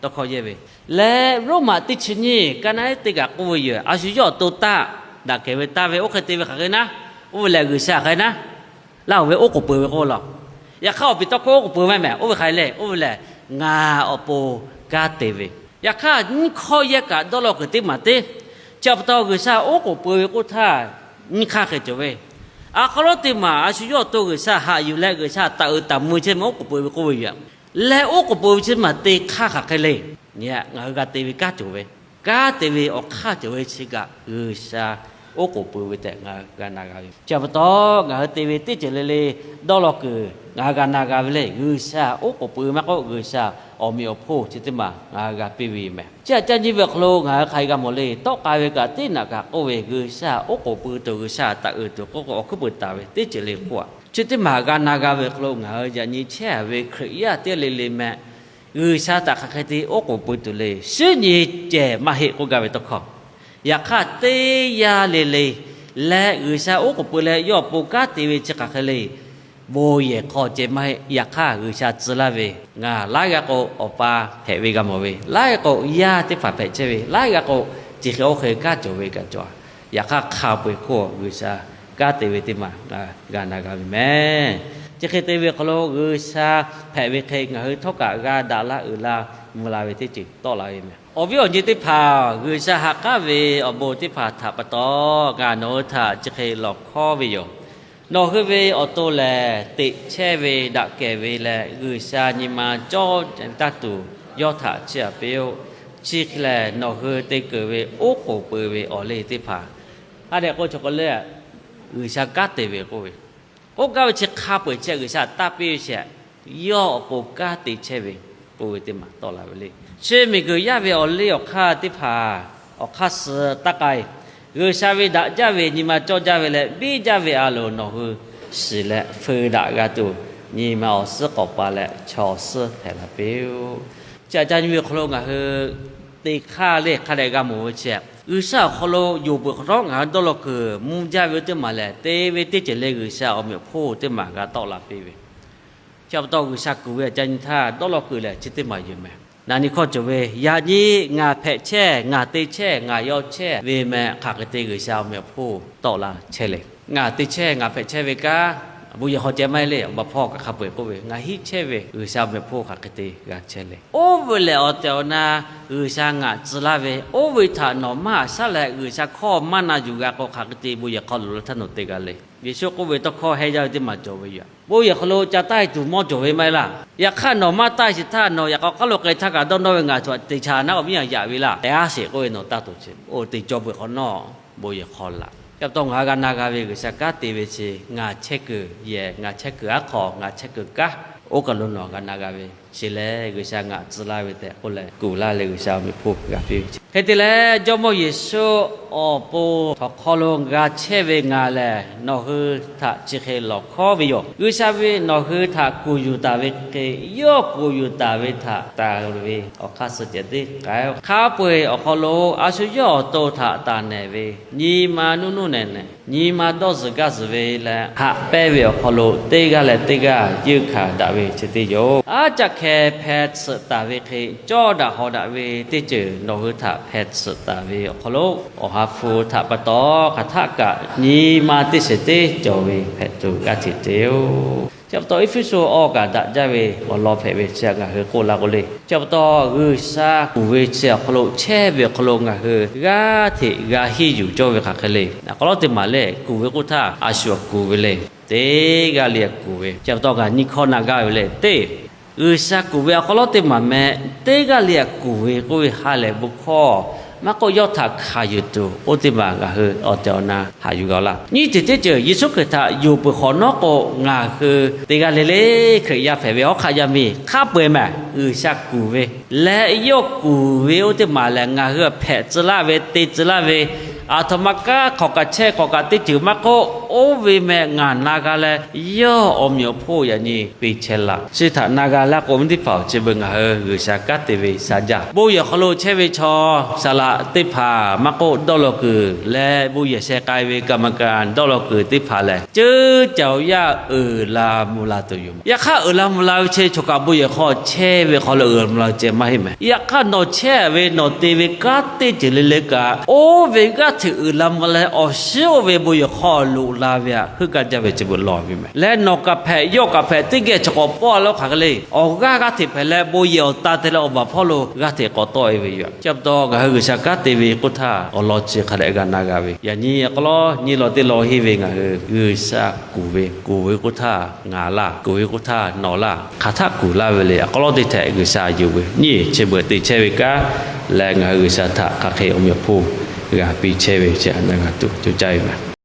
Tawˇ hkawˇ yehˇ ve leh, Roˉmaꞈ teˇ chi nyiˇ ka naˉ teˇ kaꞈ k'oˆ ve yoˬ. A shu yawˇ awˬ to taˆ daꞈ kehˬ ve taˇ ve oˇ hk'e te ve hk'aˬ hk'e naˉ, oˇ ve lehˬ G'uiˬsha hk'e naˉ, laˇ oˬ ve oˉ k'oˍ pui ve k'oˆ law. Yaꞈ hk'aˇ awˬ piˍ tawˇ hkawˇ oˉ k'oˍ pui maˇ mehˬ, oˇ ve hk'aˬ hk'e le, oˇ ve lehˬ ngaˬ awˬ pon kanˉ te ve. Yaꞈ hk'aˇ nyiˇ hkawˇ yehˇ kaꞈ dawˇ law kuiˬ teˇ maˬ teˇ, chi pa taw G'uiˬsha oˉ k'oˍ pui ve k'oˆ htaˇ nyiˇ hk'aˇ hk'e cawˬ ve. A hk'aw lo teˇ maˬ a shu yawˇ awˬ to G'uiˬsha haꞈ yuˬ leh G'uiˬsha taˍ uiˍ taˍ mvuh ve chi mehˬ oˉ k'oˍ pui ve k'oˆ ve yoˬ. Leh oˉ k'oˍ pui ve chi maˬ te hk'aˇ hk'aˬ hk'e le. Nyi ngaˬ hui g'a te ve kanˉ cawˬ ve, kanˉ te ve awˬ hk'aˇ cawˬ ve chi kaꞈ G'uiˬsha oˉ k'oˍ pui ve tehꞈ ngaˬ hui g'a na g'a ve. Chi pa taw ngaˬ hui te ve teˇ ceuˬ le le dawˇ law kuiˬ ngaˬ hui g'a na g'a ve le. G'uiˬsha oˉ k'oˍ pui ve maˇ k'oˆ, G'uiˬsha awˬ meꞈ awˬ hponˇ chi teˇ maˬ ngaˬ hui g'a piˇ ve yoˬ mehˬ. Chi aꞈ ca nyi ve awˬ hk'aw lo ngaˬ hui hk'aˬ hk'e g'a mawˬ le. Tawˆ k'ai ve kaꞈ teˇ naꞈ kaꞈ k'oˆ ve, G'uiˬsha oˉ k'oˍ pui tuˬ, G'uiˬsha taˍ uiˍ tuˬ k'oˆ k'o awˬ hkuiˉ puiˍ taˍ ve teˇ ceuˬ le k'oˆ a. Chi teˇ maˬ g'a na g'a ve awˬ hk'aw lo ngaˬ hui yaꞈ nyi chehˇ a ve Hkriꞈ yaˇ teˇ g'aˇ le le mehˬ, G'uiˬsha htaꞈ hk'aˬ hk'e te oˉ k'oˍ pui tuˬ le. Shinˉ nyi cehˬ maˇ heˆ k'oˆ gaˇ ve tawˇ hkawˇ. Yaꞈ hk'aˇ teˇ yanˇ le le leh G'uiˬsha oˉ k'oˍ pui leh yawˇ awˬ pon kanˉ te ve chi hk'aˬ hk'e le. Bon yehˬ hk'aw ceh maˇ heˆ. Yaꞈ hk'aˇ G'uiˬsha tcuh laˇ ve, ngaˬ laiˉ g'aˇ k'o Awˬ pa hpehꞈ ve g'a mawˬ ve, laiˉ g'aˇ k'o yaˇ teˇ hpaˍ hpehꞈ chehˇ ve, laiˉ g'aˇ k'o chi hk'e oˇ hk'e kanˉ cawˬ ve kaꞈ cawˬ. Yaꞈ hk'aˇ hk'a peu-eˬ hk'oˆ G'uiˬsha kanˉ te ve teˇ maˬ g'a na g'a ve mehˬ. Chi hk'e te ve awˬ hk'aw lo G'uiˬsha hpehꞈ ve hk'e ngaˬ hui htawˇ kaꞈ g'a daꞈ la uiˍ la mvuh la ve teˇ ceuˬ tawˆ la ve mehˬ. Awˬ viˉ awˬ nyi teˇ hpaˍ, G'uiˬsha ha k'aˉ ve awˬ bon teˇ hpaˍ htaꞈ pa taw ngaˬ nawˬ hui htaꞈ chi hk'e lawˬ hkawˇ ve yoˬ. Nawˬ hui ve awˬ to lehˬ, teꞈ chehˇ ve daꞈ kehˬ ve leh G'uiˬsha nyi ma cawˇ taˇ tuˬ yawˇ htaꞈ chiˇ aꞈ piˇ-oˆ. Chi hk'e lehˬ, nawˬ hui te keunˍ ve oˉ k'oˍ pui ve awˬ liˇ teˇ hpaˍ, ha dehꞈ k'o chaw k'o le, G'uiˬsha kanˉ te ve k'oˆ ve, k'oˆ gaˇ ve chi hk'a peu-eˬ chi G'uiˬsha taˇ piˇ ve chi, yawˇ awˬ pon kanˉ te chehˇ ve k'oˆ ve teˇ maˬ tawˆ la ve le. Chi miˬguiˬ yaˇ ve awˬ liˇ awˬ hk'aˇ teˇ hpaˍ awˬ hk'aˇ suh taˇ k'ai. G'uiˬsha ve daꞈ jaˇ ve nyi ma cawˇ jaˇ ve leh biˇ jaˇ ve a loˍ nawˬ hui shiˍ leh feu daꞈ g'a tuˬ, nyi ma awˬ suhˉ k'awꞈ pa leh chaw suhˉ hpehꞈ la piˇ-oˆ. Chi aꞈ ca nyi ve awˬ hk'aw lo ngaˬ hui teˇ hk'aˇ le hk'a dehꞈ g'a mawˬ ve chi, G'uiˬsha awˬ hk'aw lo yonˍ peuˬ hk'awꞈ nawˉ ngaˬ hui dawˇ law kuiˬ mvuh jaˇ ve oˇ teˇ maˬ lehˬ, te ve teˇ ceuˬ le G'uiˬsha awˬ meꞈ awˬ hponˇ teˇ maˬ g'a tawˆ la piˇ ve. Chi pa taw G'uiˬsha kuˬ ve aꞈ ca nyi htaˇ dawˇ law kuiˬ lehˬ chi teˇ maˬ yoˬ meh. Naˍ nyi hkawˇ cawˬ ve, yaꞈ nyi ngaˬ hpehꞈ chehˇ, ngaˬ te chehˇ, ngaˬ yaw chehˇ ve meh hk'aˬ hk'e te G'uiˬsha awˬ meꞈ awˬ hponˇ tawˆ la chehˇ le. Ngaˬ te chehˇ, ngaˬ hpehꞈ chehˇ ve kanˉ, bon yehˬ hk'aw ceh maˇ heˆ le, awˬ baˬ hpawˇ kaꞈ hk'a peu-eˬ k'oˆ ve, ngaˬ hiˆ chehˇ ve G'uiˬsha awˬ meꞈ awˬ hponˇ hk'aˬ hk'e te g'a chehˇ le. Oˇ ve lehˬ awˬ tehˬ awˬ na G'uiˬsha ngaˬ tcuh laˇ ve, oˇ ve htaꞈ nawˬ maˇ haꞈ shaˉ leh G'uiˬsha hkawˇ maˇ na yuˬ g'a k'o, hk'aˬ hk'e te bon yehˬ hk'aw loꞈ la htaˇ nawˬ te g'a le. Yeˍsuˆ k'oˆ ve tawˇ hkawˇ heh jaˇ ve teˇ maˬ cawˬ ve yoˬ. Bon yehˬ hk'aw lo ca taˇ tuˬ mawˇ cawˬ ve maˇ heˆ laˇ. Yaꞈ hk'aˇ nawˬ maˇ taˇ sheˍ htaˇ, nawˬ yaꞈ k'aw k'aˉ lo k'ai htaˇ kaꞈ dawˇ nawˇ ve ngaˬ htaꞈ teꞈ cha naˉ k'awꞈ viˉ yaꞈ ve laˇ. Tehꞈ aˉ sheˍ k'oˆ ve nawˬ taˇ tuˬ chi, oˇ te cawˇ peuˬ hk'awꞈ nawˉ bon yehˬ hk'aw laꞈ. Chi pa taw ngaˬ hui g'a na g'a ve G'uiˬsha kanˉ te ve chi, ngaˬ chehˇ kuiˬ yehˬ, ngaˬ chehˇ kuiˬ aˉ hk'aw, ngaˬ chehˇ kuiˬ kanˉ, oˇ kaˬ lo nawˬ g'a na g'a ve, chi lehˬ G'uiˬsha ngaˬ tcuh laˇ ve tehꞈ k'oˆ leh kuˬ laˇ leh G'uiˬsha awˬ meꞈ awˬ hponˇ g'a piˇ ve chi hk'e te leh, Jawˇmawˇ Yeˍsuˆ awˬ pon htawnˍ hk'aw lo g'a chehˇ ve ngaˬ lehˬ, nawˬ hui htaꞈ chi hk'e lawˬ hkawˉ ve yoˬ. G'uiˬsha ve nawˬ hui htaꞈ kuˬ yuˬ taˍ ve hk'e, yawˇ kuˬ yuˬ taˍ ve htaꞈ taˍ ve awˬ hk'aˇ suh ceh teˇ k'ai-oˬ. Hk'a peu-eˬ awˬ hk'aw lo a shu yawˇ awˬ to htaꞈ taˍ nehˬ ve, nyi ma nuˇ nuˇ nehˬ nehˬ, nyi ma dawˇ zuhˬ gaˇ zuhˬ ve leh haꞈ pehnˇ ve awˬ hk'aw lo teˇ g'aˇ leh teˇ g'aˇ yeunˇ hkanˍ daꞈ ve chi teˇ yoˬ. Aˉ caˆ hkeh hpeh tsuhꞈ taˍ ve hk'e, cawˇ daꞈ hawˍ daꞈ ve teˇ ceuˬ nawˬ hui htaꞈ hpeh tsuhꞈ taˍ ve awˬ hk'aw lo, Awˬ ha hpu htaꞈ pa taw hk'aˬ htaˆ kaꞈ nyi ma teˇ shehˍ teˇ cawˬ ve hpehꞈ tuˬ g'a hteꞈ te-oˬ. Chi pa taw Eˇfeˇsuꞈ awˬ kaꞈ daꞈ jaˇ ve awˬ lawn hpehꞈ ve chi htaꞈ ngaˬ hui k'oˆ laˇ k'o le. Chi pa taw G'uiˬsha kuˬ ve chi awˬ hk'aw lo chehˇ ve awˬ hk'aw lo ngaˬ hui g'aˇ hteꞈ g'a henˇ yuˬ cawˇ ve hk'aˬ hk'e le. Awˬ hk'aw lo teˇ maˬ lehˬ, kuˬ ve k'oˆ htaˇ a shu awˬ kuˬ ve le. Teˇ g'aˇ le kuˬ ve, chi pa taw ngaˬ nyi hkawˇ na gaˇ ve le teˇ G'uiˬsha kuˬ ve awˬ hk'aw lo teˇ maˬ meh, teˇ g'aˇ le kuˬ ve k'oˆ ve ha lehˬ bon hkawˇ maˇ k'oˆ, yawˇ htaꞈ hkanˍ yuˬ tuˬ oˇ teˇ maˬ ngaˬ hui awˬ tehˬ awˬ na haꞈ yuˬ g'a laˇ. Nyiˇ ceuˬ teˇ ceuˬ Yeˍsuˆ Hkriꞈ htaꞈ yonˍ peuˬ hk'awꞈ nawˉ k'o, ngaˬ hui teˇ g'aˇ le le Hkriꞈ yaˇ hpehꞈ ve awˬ hk'aꞈ yaˇ miˇ hk'a peu-eˬ meh, G'uiˬsha kuˬ ve leh yawˇ kuˬ ve oˇ teˇ maˬ lehˬ, ngaˬ hui hpehꞈ tcuh laˇ ve, te tcuh laˇ ve, aˬ htoꞈ ma kanˉ hk'awꞈ kaꞈ chehˇ hk'awꞈ kaꞈ teˇ ceuˬ maˇ k'oˆ, oˇ ve meh ngaˬ na g'a leh, yawˇ awˬ meꞈ awˬ hponˇ yaꞈ nyi piˇ chehˇ laˇ. Chi htaꞈ na g'a laˇ k'o, mvuhˇ teˇ hpaˍ-oˬ, chi beuꞈ ngaˬ hui G'uiˬsha kanˉ te ve sha jaˇ. Bon yehˬ hk'aw lo chehˇ ve chaw saˍ laꞈ teˇ hpaˍ maˇ k'oˆ, dawˇ law kuiˬ leh bon yehˬ sheh k'ai ve กรรมการ dawˇ law kuiˬ teˇ hpaˍ lehˬ, ceuˇ caˬ-oˬ yaˇ uiˍ la mvuh la tuˬ yoˬ. Yaꞈ hk'aˇ uiˍ la mvuh la ve chi chaw kaꞈ bon yehˬ hk'aw chehˇ ve hk'aw lo uiˍ la mvuh la ceh maˇ heˆ meh. Yaꞈ hk'aˇ nawˬ chehˇ ve nawˬ te ve kanˉ teˇ ceuˬ le le kaꞈ, oˇ ve g'aˇ hteꞈ uiˍ la mvuh la leh awˬ shiˉ oˇ ve bon yehˬ hk'aw loꞈ la ve htaꞈ heuˆ gaˇ jaˇ ve chi beuꞈ lawˬ ve meh. Leh nawˬ kaꞈ hpehꞈ, yawˇ kaꞈ hpehꞈ, teˇ geh chaw k'awꞈ pawˆ a lawˉ hk'aˬ hk'e le. Awˬ g'aˇ g'aˇ hteꞈ hpehꞈ leh bon yehˬ awˬ ta te leh awˬ baˬ hpawˇ lo g'aˇ hteꞈ k'awꞈ tawˆ-e ve yoˬ. Chi pa taw ngaˬ hui G'uiˬsha kanˉ te ve k'oˆ htaˇ, awˬ lawn chi hk'a dehꞈ g'a na g'a ve. Yaꞈ nyi awˬ hk'aw lo nyi law teˇ law henˇ ve ngaˬ hui G'uiˬsha kuˬ ve, kuˬ ve k'oˆ htaˇ ngaˬ laˇ, kuˬ ve k'oˆ htaˇ nawˬ laˇ, hk'aˬ htaˆ kuˬ laˇ ve le. Awˬ hk'aw lo teˇ htehꞈ G'uiˬsha yonˍ ve nyiˇ chi beuꞈ te chehˇ ve kanˉ leh, ngaˬ hui G'uiˬsha htaꞈ hk'aˬ hk'e awˬ meꞈ awˬ hponˇ g'a piˇ chehˇ ve chi htaꞈ na g'a tuˬ co caˇ ve meh.